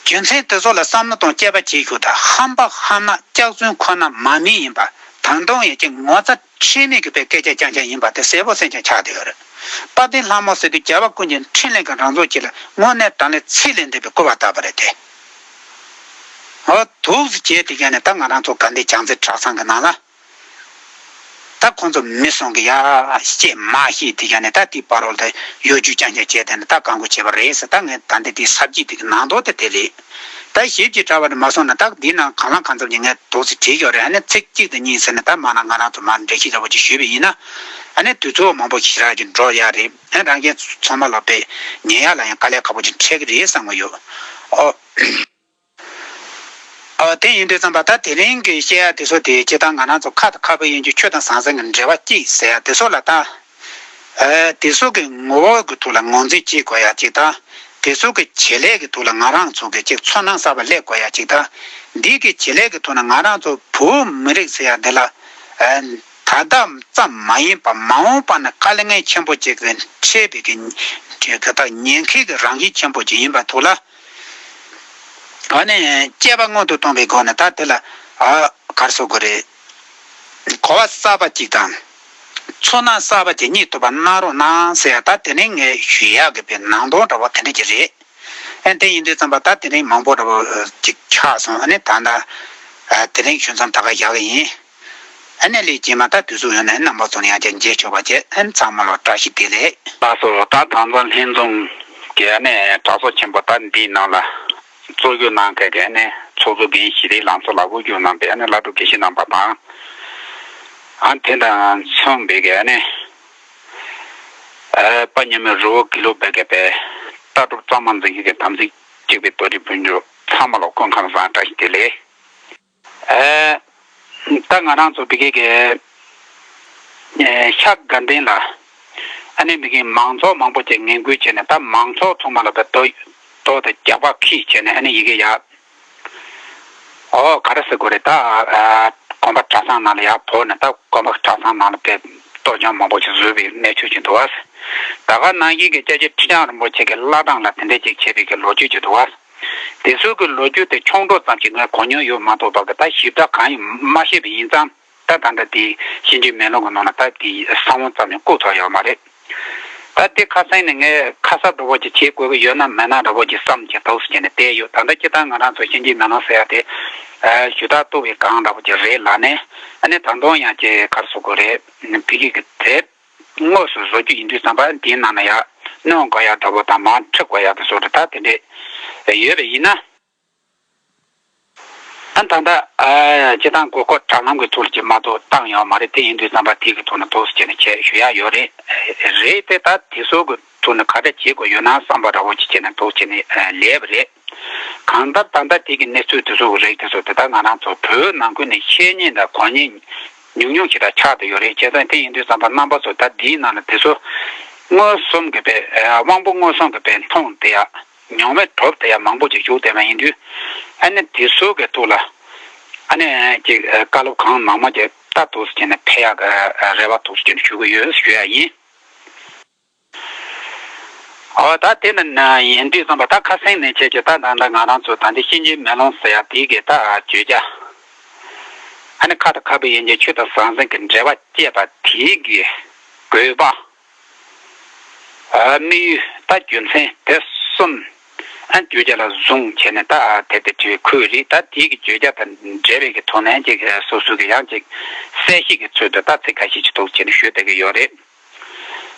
རྒྱུ་མཚན་དེ་ཚོ་ལ་བསམ་བློ་དང་དཔྱད་པ་བྱེད་རྒྱུ་དང་ཧམ་པ་ཧམ་ནག་སྐྱག་རྫུན་ཁོ་ན་མ་མིན་ཡིན་པ། ད་དུང་ཡང་ཅིག་ངོ་ཚ་ཁྲེལ་མེད་ཀྱི་པའི་སྐད་ཆ་རྐྱང་རྐྱང་ཡིན་པ་དེ་གསལ་པོ་གསལ་རྐྱང་ཆགས་བསྡད་ཡོད་རེད། དཔལ་ལྡན་ལྷ་མོ་ཟེར་དུས་རྒྱལ་བ་ཀུན་གྱི་འཕྲིན་ལས་ཀྱི་རང་གཟུགས་ཅིག་ལ་དངོས་གནས་དྲང་གནས་ཚད་ལས་འདས་པའི་སྐུར་བ་བཏབ་པ་རེད་དེ། འོ་འདུག་སེ་བྱས་དེ་ག་ནས་ད་ང་རང་ཚོ་དགའ་ལྡན་བྱང་རྩེ་གྲྭ་ཚང་གི་ནང་ལ། ད་ཁོང་ཚོ་མི་གསུམ་གྱི་ཡ་བཤད་མ་བཤད་དེ་ག་ནས་ད་དེའི་བར་རོལ་དུ་གཡོ་སྒྱུ་རྐྱང་རྐྱང་བྱས་དེ་ནས་ད་གང་དགོས་བྱས་པ་རེད་ཟེར། ད་ངས་ད་འདི་དེའི་ས་བརྗིད་དེ་གི་ནང་དོན་དེ་དེ་རེད། ད་ཞིབ་ཀྱིས་དྲ་བ་དེ་མ་སོང་ན་ད་འདིའི་ནང་གང་ལ་གང་འཚམ་གྱི་ངས་འདུག་སེ་བྲིས་ཡོད་རེད། ཨ་ནི་ཚིག་གཅིག་དང་གཉིས་ཟེར་ནས་ད་མ་ན་ང་རང་ཚོ་མར་འགྲེལ་བཤད་འདྲ་པོ་ཅིག་ཞུས་པ་ཡིན་ན། ཨ་ནི་དུས་ཚོད་མང་པོ་ཞེ་དྲག་ཅིག་འགྲོ་ཡ་རེད། ཨ་རང་རྒན་ཚང་མ་ལ་དཔེ་ཉན་ཡ་ལ་ཡང་དཀའ་ལས་ཁག་པོ་ཅིག་འཕྲད་ཀྱི་རེད་བསམ་གྱི་ཡོད། ཨོ། ཨ་དེ་ཡིན་དུས་ཙམ་པ་ད་དེ་རིང་གི་བཤད་ཡ་དེ་ཚོ་དེ་སྤྱིར་བཏང་ང་རང་ཚོ་ཁ་དང་ཁ་བུ་ཡིན་རྒྱུ་ཆོས་དང་ཟང་ཟིང་གི་འབྲེལ་བ་གཅིག་ཟེར་ཡ་དེ་ཚོ་ལ་ད། ཨ་དེ་ཚོ་གི་ངོ་བོ་གི་ཐོག་ལ་ངོས་འཛིན་བྱེད་དགོས་ཡ་གཅིག་དང་། དེ་ཚོ་གི་བྱེད་ལས་ཀྱི་ཐོག་ལ་ང་རང་ཚོ་གི་གཅིག་ཚོར་སྣང་གསར་པ་སླེབས་དགོས་ཡ་གཅིག་དང་། འདི་གི་བྱེད་ལས་ཀྱི་ཐོག་ནས་ང་རང་ཚོ་བོད་མི་རིགས་ཟེར་ཡ་འདི་ལ། ཨ་ད་ལྟ་ཙམ་མ་ཡིན་པ་མ་འོངས་པ་ན་དཀའ་ལས་ངན་ཆེན་པོ་ཅིག་གི་འཕྲད་པའི་གི་གི་ད་ཉེན་ཁའི་གི་རང་བཞིན་ཆེན་པོ་ཅིག་ཡིན་པ་ཐོག་ལ། ཨ་ནི་དཔྱད་པ་སྔོན་དུ་གཏོང་བའི་སྒོ་ནས་ད་དེ་ལ་ཨ་ག་རེ་ཟེར་དགོས་རེད། གོ་བ་གསར་པ་གཅིག་དང་། ཚོར་སྣང་གསར་པ་གཅིག་རྙེད་ཐུབ་པ་གནང་རོགས་གནང་ཟེར་ཡ་ད་དེ་ནི་ངས་ཞུ་ཡག་གི་པའི་ནང་དོན་འདྲ་བོ་དེ་འདྲ་ཅིག་རེད། ཨ་དེ་ཡིན་དུས་ཙམ་པ་ད་དེ་རིང་མང་པོ་འདྲ་བོ་ཅིག་ཆགས་སོང་། ཨ་ནི་ད་ལྟ་ཨ་དེ་རིང་ཞུ་མཚམས་ད་ག་བཞག་གི་ཡིན། ཨ་ནི་ལས་རྗེས་མ་ད་དུས་ཚོད་ཡོད་ན་རྣམ་པ་ཚོ་ནས་ཡང་བསྐྱར་མཇལ་ཆོག་པ་བྱས། ཨ་ནི་ཚང་མ་ལ་བཀྲ་ཤིས་བདེ་ལེགས། ལགས་སོ། ད་དང་པོ་ལྷན་འཛོམས་ཀྱི་ཨ་ནི་གྲོས་ཚོགས་ཆེན་པོ་ད་འདིའི་ནང་ལ་གཙོ་སྐྱོང་གནང་མཁན་གྱི་ཨ་ནི་ཚོགས་གཙོ་རྒན་ཞི་བདེ་ལགས་ཚོ་ལ་དབུ་བཞུགས་གནང་པའི་ཨ་ནི་བླ་སྤྲུལ་དགེ་བཤེས་རྣམ་པ་དང་། ཨ་དེ་དང་མཚུངས་པའི་གི་ཨ་ནི་ཨ་དཔལ་མཉམ་མེད་རི་བོ་དགེ་ལུགས་པའི་གི་པའི་ལྟ་གྲུབ་གཙང་མ་འཛིན་མཁན་གྱི་དམ་ཚིག་གཅིག་པའི་དོ་འགྲིག་ཕུལ་རྒྱུ་ཚང་མ་ལ་སྐུ་ཁམས་བཟང་། བཀྲ་ཤིས་བདེ་ལེགས། ཨ་ད་ང་རང་ཚོ་བི་གེ་གི་ཨ་ཤག་དགའ་ལྡན་ལ་ཨ་ནི་མི་གི་མང་ཚོགས་མང་པོ་ཅིག་ངན་སྐུལ་བྱས་ནས་ད་མང་ཚོགས་ཚང་མ་ལ་ད་དོ་དོ་དང་རྒྱག་པ་ཁྱི་བྱས་ནས་ཨ་ནི་ཡི་གེ་ཡ། ཨོ་ག་རེ་ཟེར་དགོས་རེད་ད། ཨ་དགོན་པ་གྲྭ་ཚང་ནང་ལ་ཡར་བོར་ནས་ད་དགོན་པ་གྲྭ་ཚང་ནང་ལ་དཔེ་གཏོར་རྐྱང་མང་པོ་ཞིག་བཟོས་པའི་གནས་ཚུལ་ཅིག་འདུག་བ། ད་ག་ནང་བཞིན་གྱི་སྐྱབས་རྗེ་ཁྲི་བྱང་རིན་པོ་ཆེ་གི་བླ་བྲང་ལ་དེ་འདྲ་ཅིག་བྱས་པའི་གི་ལོ་རྒྱུས་ཅིག་འདུག་བ། དེ་ཚོའི་གི་ལོ་རྒྱུས་དེ་ཆུང་འགྲོ་ཙམ་ཞིག་ངས་གོ་མྱོང་ཡོད་མ་གཏོགས་པ་གི་ད་ཞིབ་ཕྲ་གང་ཡིན་མ་ཤེས་པ་ཡིན་ཙང་། ད་ད་ལྟ་དེ་གཤིན་རྗེའི་མེ་ལོང་གི་ནང་ལ་ད་དེ་ས་བོན་ཙམ་ཡང་བཀོད་ཐུབ་ཡོད་མ་རེད། ད་དེ་ཁ་སང་ནས་ངས་ཁ་གསབ་འདྲ་བོ་ཅིག་བྱེད་དགོས་ཀྱི་ཡོད་ན་མེད་ན་འདྲ་བོ་ཅིག་བསམ་གྱི་འདུག་ཟེར་ནས་བསྡད་ཡོད། ད་ལྟ་སྤྱིར་བཏང་ང་རང་ཚོ་གཤིན་རྗེའི་མེ་ལོང་ཟེར་ཡ་དེ་ཨ་ཞུ་དག་གཏུག་པའི་སྒང་འདྲ་བོ་ཅིག་རེད་ལབ་ནས། ཨ་ནི་ད་དུང་ཡང་ཅིག་ག་རེ་ཟེར་དགོས་རེད། བི་གེ་གི་དེབ་དངོས་སུ་བཟོ་རྒྱུ་ཡིན་དུས་ཙམ་པ་དེའི་ནང་ན་ཡར་གནོན་དགོས་ཡ་འདྲ་བོ་དང་མར་ཁྲིད་དགོས་ཡ་དེ་ཚོ་རེད། ད་དེ་འདྲས་ཡོད་པ་ཡིན་ན། ཨ་ད་ལྟ་ཨ་སྤྱིར་བཏང་གོ་སྐབས་དྲ་ལམ་གྱི་ཐོག་ལ་ཅིག་མ་གཏོགས་བཏང་ཡོད་མ་རེད། དེ་ཡིན་དུས་ཙམ་པ་དེ་གི་ཐོག་ནས་ཏོག་ཙམ་བྱས་ནས་བྱས་ཞུ་ཡ་ཡོད་རེད། རེད་དེ་ད་དེ་ཚོ་གི་ཐོག་ནས་ག་འདྲ་བྱེད་དགོས་ཡོད་ན་བསམ་པ་འདྲ་བོ་ཅིག་བྱས་ནས་ཏོག་ཙམ་བྱས་ནས་ཨ་སླེབས་པ་རེད། གང་ལྟར་ད་ལྟ་དེ་གི་གནས་ཚུལ་དེ་ཚོ་གི་རིགས་དེ་ཚོ་དེ་དག་ང་རང་ཚོ་བོད་ནང་ཁུལ་ནས་ཤེས་མཁན་དང་གོ་མཁན་ཉུང་ཉུང་ཞིག་ལ་ཆགས་བསྡད་ཡོད་རེད། བྱས་ཙང་དེ་ཡིན་དུས་ཙམ་པ་རྣམ་པ་ཚོ་ད་འདིའི་ནང་ལ་དེ་ཚོ་མངོན་སུམ་གྱི་པའི་ཨ་དབང་པོ་མངོན་སུམ་གྱི་པའི་མཐོང་བསྡད་ཡ། མྱོང་བས་གྲུབ་དེ་ཡང་མང་པོ་ཅིག་བཞུགས་བསྡད་པ་ཡིན་དུས། ཨ་ནི་དེ་ཚོ་གི་ཐོག་ལ་ཨ་ནི་ཅིག་བཀའ་སློབ་གང་མང་མང་ཅིག་ལྟ་ཐུབ་ཟེར་ནས་ཕེབས་ཡག་གི་རེ་བ་ཐུགས་རྗེ་ཆེ་ཞུ་གི་ཡོད་ཞུ་ཡ་ཡིན། འོ་ད་དེ་ནི་ཡིན་དུས་ཙམ་པ་ད་ཁ་སང་ནས་བྱས་ཀྱི་ད་ད་ད་ང་རང་ཚོ་ད་འདི་གཤིན་རྗེའི་མེ་ལོང་ཟེར་ཡ་དེ་གི་ད་བརྗོད་བྱ། ཨ་ནི་ཁ་དང་ཁ་བུ་ཡིན་གྱི་ཆོས་དང་ཟང་ཟིང་གི་འབྲེལ་བ་བཅད་པ་དེ་གི་དགོས་པ། ཨ་དམིགས་ཡུལ་ད་རྒྱུ་མཚན་དེ་གསུམ་ཨ་བརྗོད་བྱ་ལ་བཟུང་བྱས་ནས་ད་དེ་ལྟར་བྲིས་པའི་ཁུལ་རེད། ད་དེའི་གི་བརྗོད་བྱ་དང་འབྲེལ་བའི་གི་ཐོག་ནས་ཅིག་སོ་སོའི་གི་ཡང་ཅིག་གསལ་བཤད་ཀྱི་ཚུལ་དུ་ད་ཚིག་ཁ་ཤས་ཅིག་འདུག་བྱས་ནས་ཞུས་བསྡད་ཀྱི་ཡོད་རེད།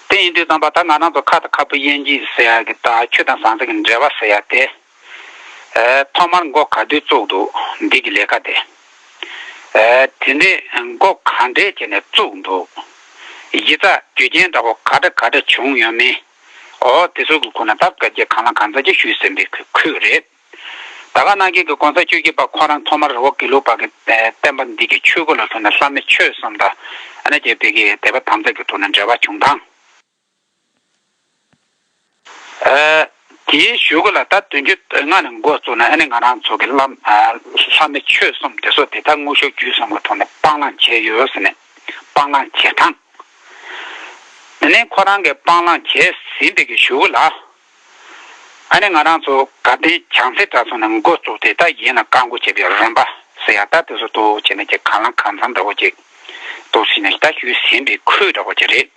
དེ་ཡིན་དུས་ཙམ་པ་ད་ང་རང་ཚོ་ཁ་དང་ཁ་བུ་དབྱེ་འབྱེད་ཟེར་ཡ་གི་ད་ཆོས་དང་ཟང་ཟིང་གི་འབྲེལ་བ་ཟེར་ཡ་དེ། ཨ་ཐོག་མར་མགོ་ག་དུས་བཙུགས་འདུག་འདི་གི་ལས་ཀ་དེ། ཨ་དེ་འདྲའི་མགོ་ག་འདྲས་བྱས་ནས་བཙུགས་འདུག་གཞི་རྩ་རྒྱུ་རྐྱེན་འདྲ་པོ་ག་འདྲ་ག་འདྲ་བྱུང་ཡོད་མེད། འོ་དེ་ཚོ་གི་སྐོར་ན་ད་སྐད་ཆ་གང་ལ་གང་འཚམ་ཅིག་ཞུས་ཟིན་པའི་ཁུལ་རེད། ད་ག་ནང་བཞིན་གྱི་གོང་ས་བཅུ་བཞི་པ་ཁོ་རང་ཐོག་མར་རི་བོ་དགེ་ལུགས་པ་གི་བསྟན་པ་འདི་གི་ཆོས་སྐོར་ལ་ཐུག་ནས་བླ་མེད་ཆོས་གསུམ་དང་ཨ་ནི་བཅས་པའི་གི་དད་པ་དམ་ཚིག་གི་ཐོག་ནས་འབྲེལ་བ་བྱུང་སྟངས། ཨ་དེའི་གཞུག་གུ་ལ་ད་བདུན་ཅུ་དོན་ལྔ་ནས་འགོ་བཙུགས་ནས་ཨ་ནི་ང་རང་ཚོ་གི་བླ་ཨ་བླ་མེད་ཆོས་གསུམ་དེ་ཚོ་དེ་དག་དངོས་ཤུགས་བརྒྱུད་གསུམ་གྱི་ཐོག་ནས་སྤང་བླང་བྱས་ཡོད་ཟེར་ནས་སྤང་བླང་བྱེད་སྟངས། དེ་ནས་ཁོ་རང་གིས་སྤང་བླང་བྱས་ཟིན་པའི་གི་གཞུག་གུ་ལ། ཨ་ནི་ང་རང་ཚོ་དགའ་ལྡན་བྱང་རྩེ་གྲྭ་ཚང་ནས་འགོ་བཙུགས་ཏེ་ད་གཞན་ལ་བཀའ་བསྒོ་བྱེད་པའི་རིམ་པ་ཟེར་ཡ་ད་དེ་ཚོ་ཏོག་ཙམ་བྱས་ནས་ཅིག་གང་ལ་གང་འཚམ་འདྲ་བོ་ཅིག་ཏོག་ཙམ་ནས་ད་ཞུས་ཟིན་པའི་ཁུལ་འདྲ་བོ་ཅིག་རེད།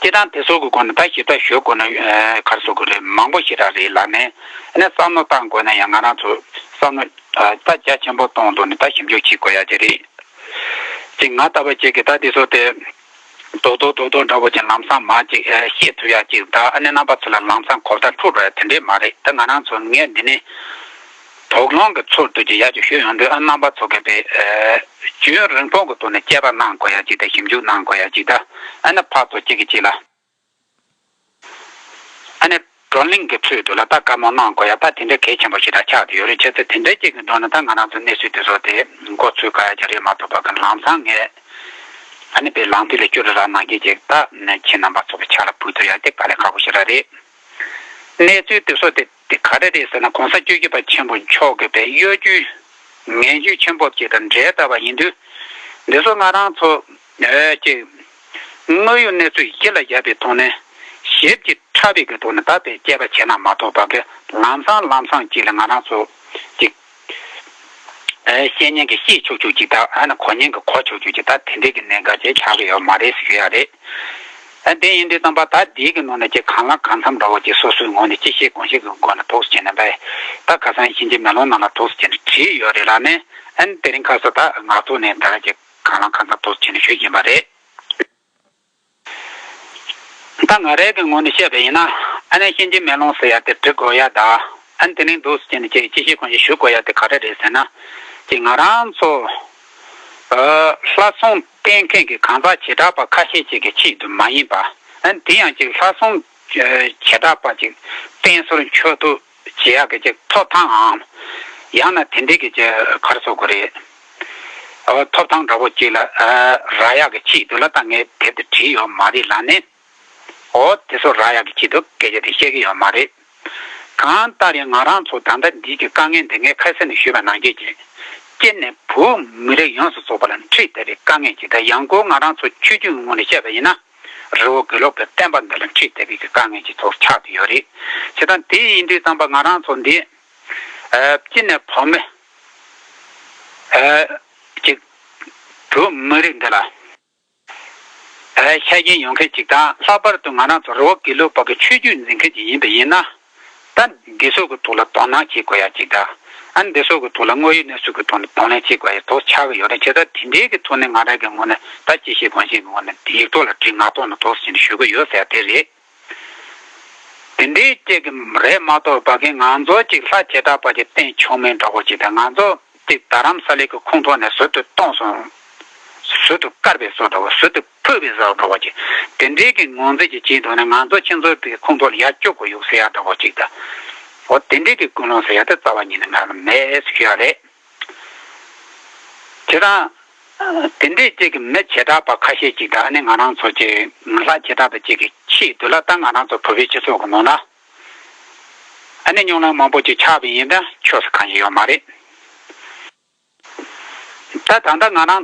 སྤྱིར་བཏང་དེ་ཚོ་གི་སྒོ་ནས་ད་ཞིབ་ཕྲ་ཞུ་དགོས་ན་ག་རེ་ཟེར་དགོས་རེད། མང་པོ་ཞེ་དྲག་རེད་ལབ་ནས། ཨ་ནི་བསམ་བློ་བཏང་དགོས་ན་ཡང་ང་རང་ཚོ་བསམ་བློ་ད་རྒྱ་ཆེན་པོ་གཏོང་དགོས་ནས་ད་ཞིབ་འཇུག་བྱེད་དགོས་ཡ་ཅིག་རེད། ཅིག་ང་ལྟ་བུ་ཅིག་གིས་ད་དེ་ཚོ་དེ་རྡོག་རྡོག་རྡོག་རྡོག་འདྲ་བོ་ཅིག་ལམ་སང་མར་ཅིག་ཤེས་ཐུབ་ཡ་ཅིག་ད་ཨ་ནི་རྣམ་པ་ཚོ་ལ་ལམ་སང་གོ་བརྡ་འཕྲོད་འགྲོ་ཡ་དེ་འདྲས་མ་རེད། ད་ང་རང་ཚོ་ངས་འདི་ནས་དོགས་སློང་གི་ཚུལ་དུ་ཅིག་ཡ་ཅིག་ཞུས་ཡོང་དུས། ཨ་རྣམ་པ་ཚོ་གིས་པའི་རྒྱུན་རིང་པོ་གི་ཐོག་ནས་དཔྱད་པ་གནང་དགོས་ཡ་ཅིག་དང་ཞིབ་འཇུག་གནང་དགོས་ཡ་ཅིག་དང་། ཨ་ནི་ཕར་ཚུར་གཅིག་གིས་གཅིག་ལ་ཨ་ནི་བགྲོ་གླེང་གི་ཚུལ་དུ་ལ་ད་བཀའ་མོལ་གནང་དགོས་ཡ་ད་དེ་འདྲ་གལ་ཆེན་པོ་ཞེ་དྲག་ཆགས་བསྡད་ཡོད་རེད། བྱས་ཙང་དེ་འདྲ་གཅིག་གི་འགྲོ་ན་ད་ང་རང་ཚོ་གནས་ཚུལ་དེ་ཚོ་དེ་མགོ་ཚོས་ག་ཡ་ཅིག་རེད་མ་གཏོགས་པ་གི་ལམ་སང་ངས་ཨ་ནི་པའི་ལམ་དུས་ལ་བསྐྱུར་ར་གནང་གི་ཅིག་ད་ཁྱེད་རྣམ་པ་ཚོ་གི་ཕྱག་ལ་ཕུལ་ཐུབ་ཡ་དེ་དཀའ་ལས་ཁག་པོ་ཞེ་དྲག་རེད། གནས་ཚུལ་དེ་ཚོ་དེ་དེ་ག་རེ་རེད་ཟེར་ན། གོང་ས་བཅུ་བཞི་པ་ཆེན་པོ་མཆོག་གི་པའི་གཡོ་སྒྱུ་ངན་སྒྱུ་ཆེན་པོ་ཅིག་དང་འབྲེལ་བསྡད་པ་ཡིན་དུས། འདི་ཚོ་ང་རང་ཚོ་ཨེ་ཅིག་དངོས་ཡོད་གནས་ཚུལ་གཞི་ལ་བཞག་པའི་ཐོག་ནས་ཞིབ་ཅིང་ཕྲ་བའི་གི་ཐོག་ནས་ད་དཔེ་དཔྱད་པ་བྱས་ན་མ་གཏོགས་པ་གི་ལམ་སང་ལམ་སང་ཅིག་ལ་ང་རང་ཚོ་ཅིག་ཨེ་བཤད་ཉན་གི་བཤད་ཆོག་ཆོག་ཅིག་དང་ཨ་ནི་གོ་ཉན་གི་གོ་ཆོག་ཆོག་ཅིག་ད་དེ་འདྲའི་གི་གནད་འགག་ཅིག་ཆགས་ཀྱི་ཡོད་མ་རེད་ཟེར་གྱི་ཡོད་རེད། ཨ་དེ་ཡིན་དུས་ཙམ་པ་ད་འདིའི་གི་ནང་ནས་ཅིག་གང་ལ་གང་འཚམ་འདྲ་བོ་ཅིག་སོ་སོའི་ངོས་ནས་ཅི་ཤེས་གང་ཤེས་ཀྱི་སྒོ་ནས་ཐུགས་རྗེ་ཆེ་ནས་པས་ད་ཁ་སང་གཤིན་རྗེ་མེ་ལོང་ནང་ལ་ཐུགས་རྗེ་ཆེ་ནས་བྲིས་ཡོད་རེད་ལབ་ནས། ཨ་ནི་དེ་རིང་ཁ་སང་ད་ངག་ཐོག་ནས་ད་ར་ཅིག་གང་ལ་གང་འཚམ་ཐུགས་རྗེ་ཆེ་ནས་ཞུ་བཞིན་པ་རེད། ད་ང་རའི་གི་ངོས་ནས་བཤད་པ་ཡིན་ན། ཨ་ནི་གཤིན་རྗེ་མེ་ལོང་ཟེར་ཡ་དེ་འབྲི་དགོས་ཡ་ད། ཨ་ནི་དེ་རིང་འདུག་ཟེར་ནས་ཅིག་ཅི་ཤེས་གང་ཤེས་ཞུ་དགོས་ཡ་དེ་ག་རེ་རེད་ཟེར་ན། ཅིག་ང་རང་ཚོ་ཨ་ལྷ་སྲུང་བསྟེན་མཁན་གྱི་གང་ཟག་བྱེ་བྲག་པ་ཁ་ཤས་ཅིག་གི་ཆེད་དུ་མ་ཡིན་པ། ཨ་ནི་དེ་ཡང་ཅིག་ལྷ་སྲུང་ཨ་བྱེ་བྲག་པ་ཅིག་བསྟེན་གསོལ་མཆོད་བསྟོད་བྱེད་ཡག་གི་ཅིག་ཐོབ་ཐང་ངམ། ཡང་ན་དེ་འདྲའི་གི་ཅིག་ག་རེ་ཟེར་དགོས་རེད། ཨ་ཐོབ་ཐང་འདྲ་བོ་ཅིག་ལ་ཨ་རག་ཡག་གི་ཆེད་དུ་ལ་ད་ངས་དེབ་དེ་བྲིས་ཡོད་མ་རེད་ལབ་ནས། འོ་དེ་ཚོ་རག་ཡག་གི་ཆེད་དུ་སྐད་ཆ་དེ་བཤད་ཀྱི་ཡོད་མ་རེད། གང་ལྟར་ཡང་ང་རང་ཚོ་ད་ལྟ་འདི་གི་དཀའ་ངལ་འདི་ངས་ཁ་སང་ནས་ཞུས་པ་ནང་བཞིན་གྱི། སྤྱིར་ནས་བོད་མི་རིགས་ཡོངས་སུ་རྫོགས་པ་ལ་འཕྲད་བསྡད་པའི་དཀའ་ངལ་ཅིག་དང་། ཡང་སྒོས་ང་རང་ཚོ་ཆོས་བརྒྱུད་ངོས་ནས་བཤད་པ་ཡིན་ན། རི་བོ་དགེ་ལུགས་པའི་བསྟན་པ་འདི་ལ་འཕྲད་བསྡད་པའི་གི་དཀའ་ངལ་ཅིག་ཚོར་ཆགས་བསྡད་ཡོད་རེད། བྱས་ཙང་དེ་ཡིན་དུས་ཙམ་པ་ང་རང་ཚོ་འདི་ཨ་སྤྱིར་ནས་བོད་མི་ཨ་ཅིག་བོད་མི་རིགས་འདི་ལ་ཨ་ཤ་ཞེན་ཡོད་མཁན་ཅིག་དང་། ལྷག་པར་དུ་ང་རང་ཚོ་རི་བོ་དགེ་ལུགས་པ་གི་ཆོས་བརྒྱུད་འཛིན་མཁན་ཅིག་ཡིན་པ་ཡིན་ན། ད་འདི་ཚོ་གི་ཐོག་ལ་དོ་སྣང་བྱེད་དགོས་ཡ་ཅིག་དང་། ཨ་འདི་ཚོ་གི་ཐོག་ལ་དངོས་ཡོད་གནས་ཚུལ་གི་ཐོག་ནས་གདོང་ལེན་བྱེད་དགོས་ཡ་ཐོག་ཆགས་ཀྱི་ཡོད་རེད། བྱས་ཙང་དེ་འདྲའི་གི་ཐོག་ནས་ང་རང་གི་ངོས་ནས་ད་ཅི་ཤེས་གང་ཤེས་ཀྱི་ངོས་ནས་ཡིག་ཐོག་ལ་བྲིས་ངག་ཐོག་ནས་ཐོག་ཟིན་ཞུ་གི་ཡོད་ཟེར་དེ་རེད། དེ་འདྲའི་ཅིག་གི་རེད་མ་གཏོགས་ཕ་གི་ང་ཚོ་ཅིག་ལྷ་བྱེ་བྲག་པ་ཅིག་བསྟེན་ཆོག་མིན་འདྲ་བོ་ཅིག་དང་། ང་ཚོ་ཅིག་རྡ་རམ་ས་ལའི་གི་ཁོངས་གཏོགས་ནས་ཟུར་དུ་གཏོང་སོང་། ཟུར་དུ་བཀར་བའི་བཟོ་འདྲ་བོ། ཟུར་དུ་ཕུད་པའི་བཟོ་འདྲ་བོ་ཅིག་དེ་འདྲའི་གི་ངོས་འཛིན་ཅིག་བྱས་འདུག་ན། ང་ཚོ་ཁྱེད་ཚོའི་གི་ཁོངས་གཏོགས་ལ་ཡར་བཅུག་དགོས་ཡོད་ཟེར་ཡ་འདྲ་བོ་ཅིག་དང་། འོ་དེ་འདྲའི་གི་ཀུན་སློང་ཟེར་ཡ་དེ་རྩ་བ་ཉིད་ནས་ང་ལ་མེད་ཟེར་ཡ་རེད། བྱས་ཙང་དེ་འདྲའི་ཅིག་གི་མི་བྱེ་བྲག་པ་ཁ་ཤས་ཅིག་དང་། ཨ་ནི་ང་རང་ཚོ་ཅིག་ལྷ་བྱེ་བྲག་པ་ཅིག་གི་ཆེད་དུ་ལ་ད་ང་རང་ཚོ་བོད་པའི་སྤྱི་ཚོགས་ཀྱི་ནང་ན་ཨ་ནི་རྙོག་གླེང་མང་པོ་ཅིག་ཆགས་པ་ཡིན་ན་ཆོག་ས་གང་ཡང་ཡོད་མ་རེད། ད་ད་ལྟ་ང་རང་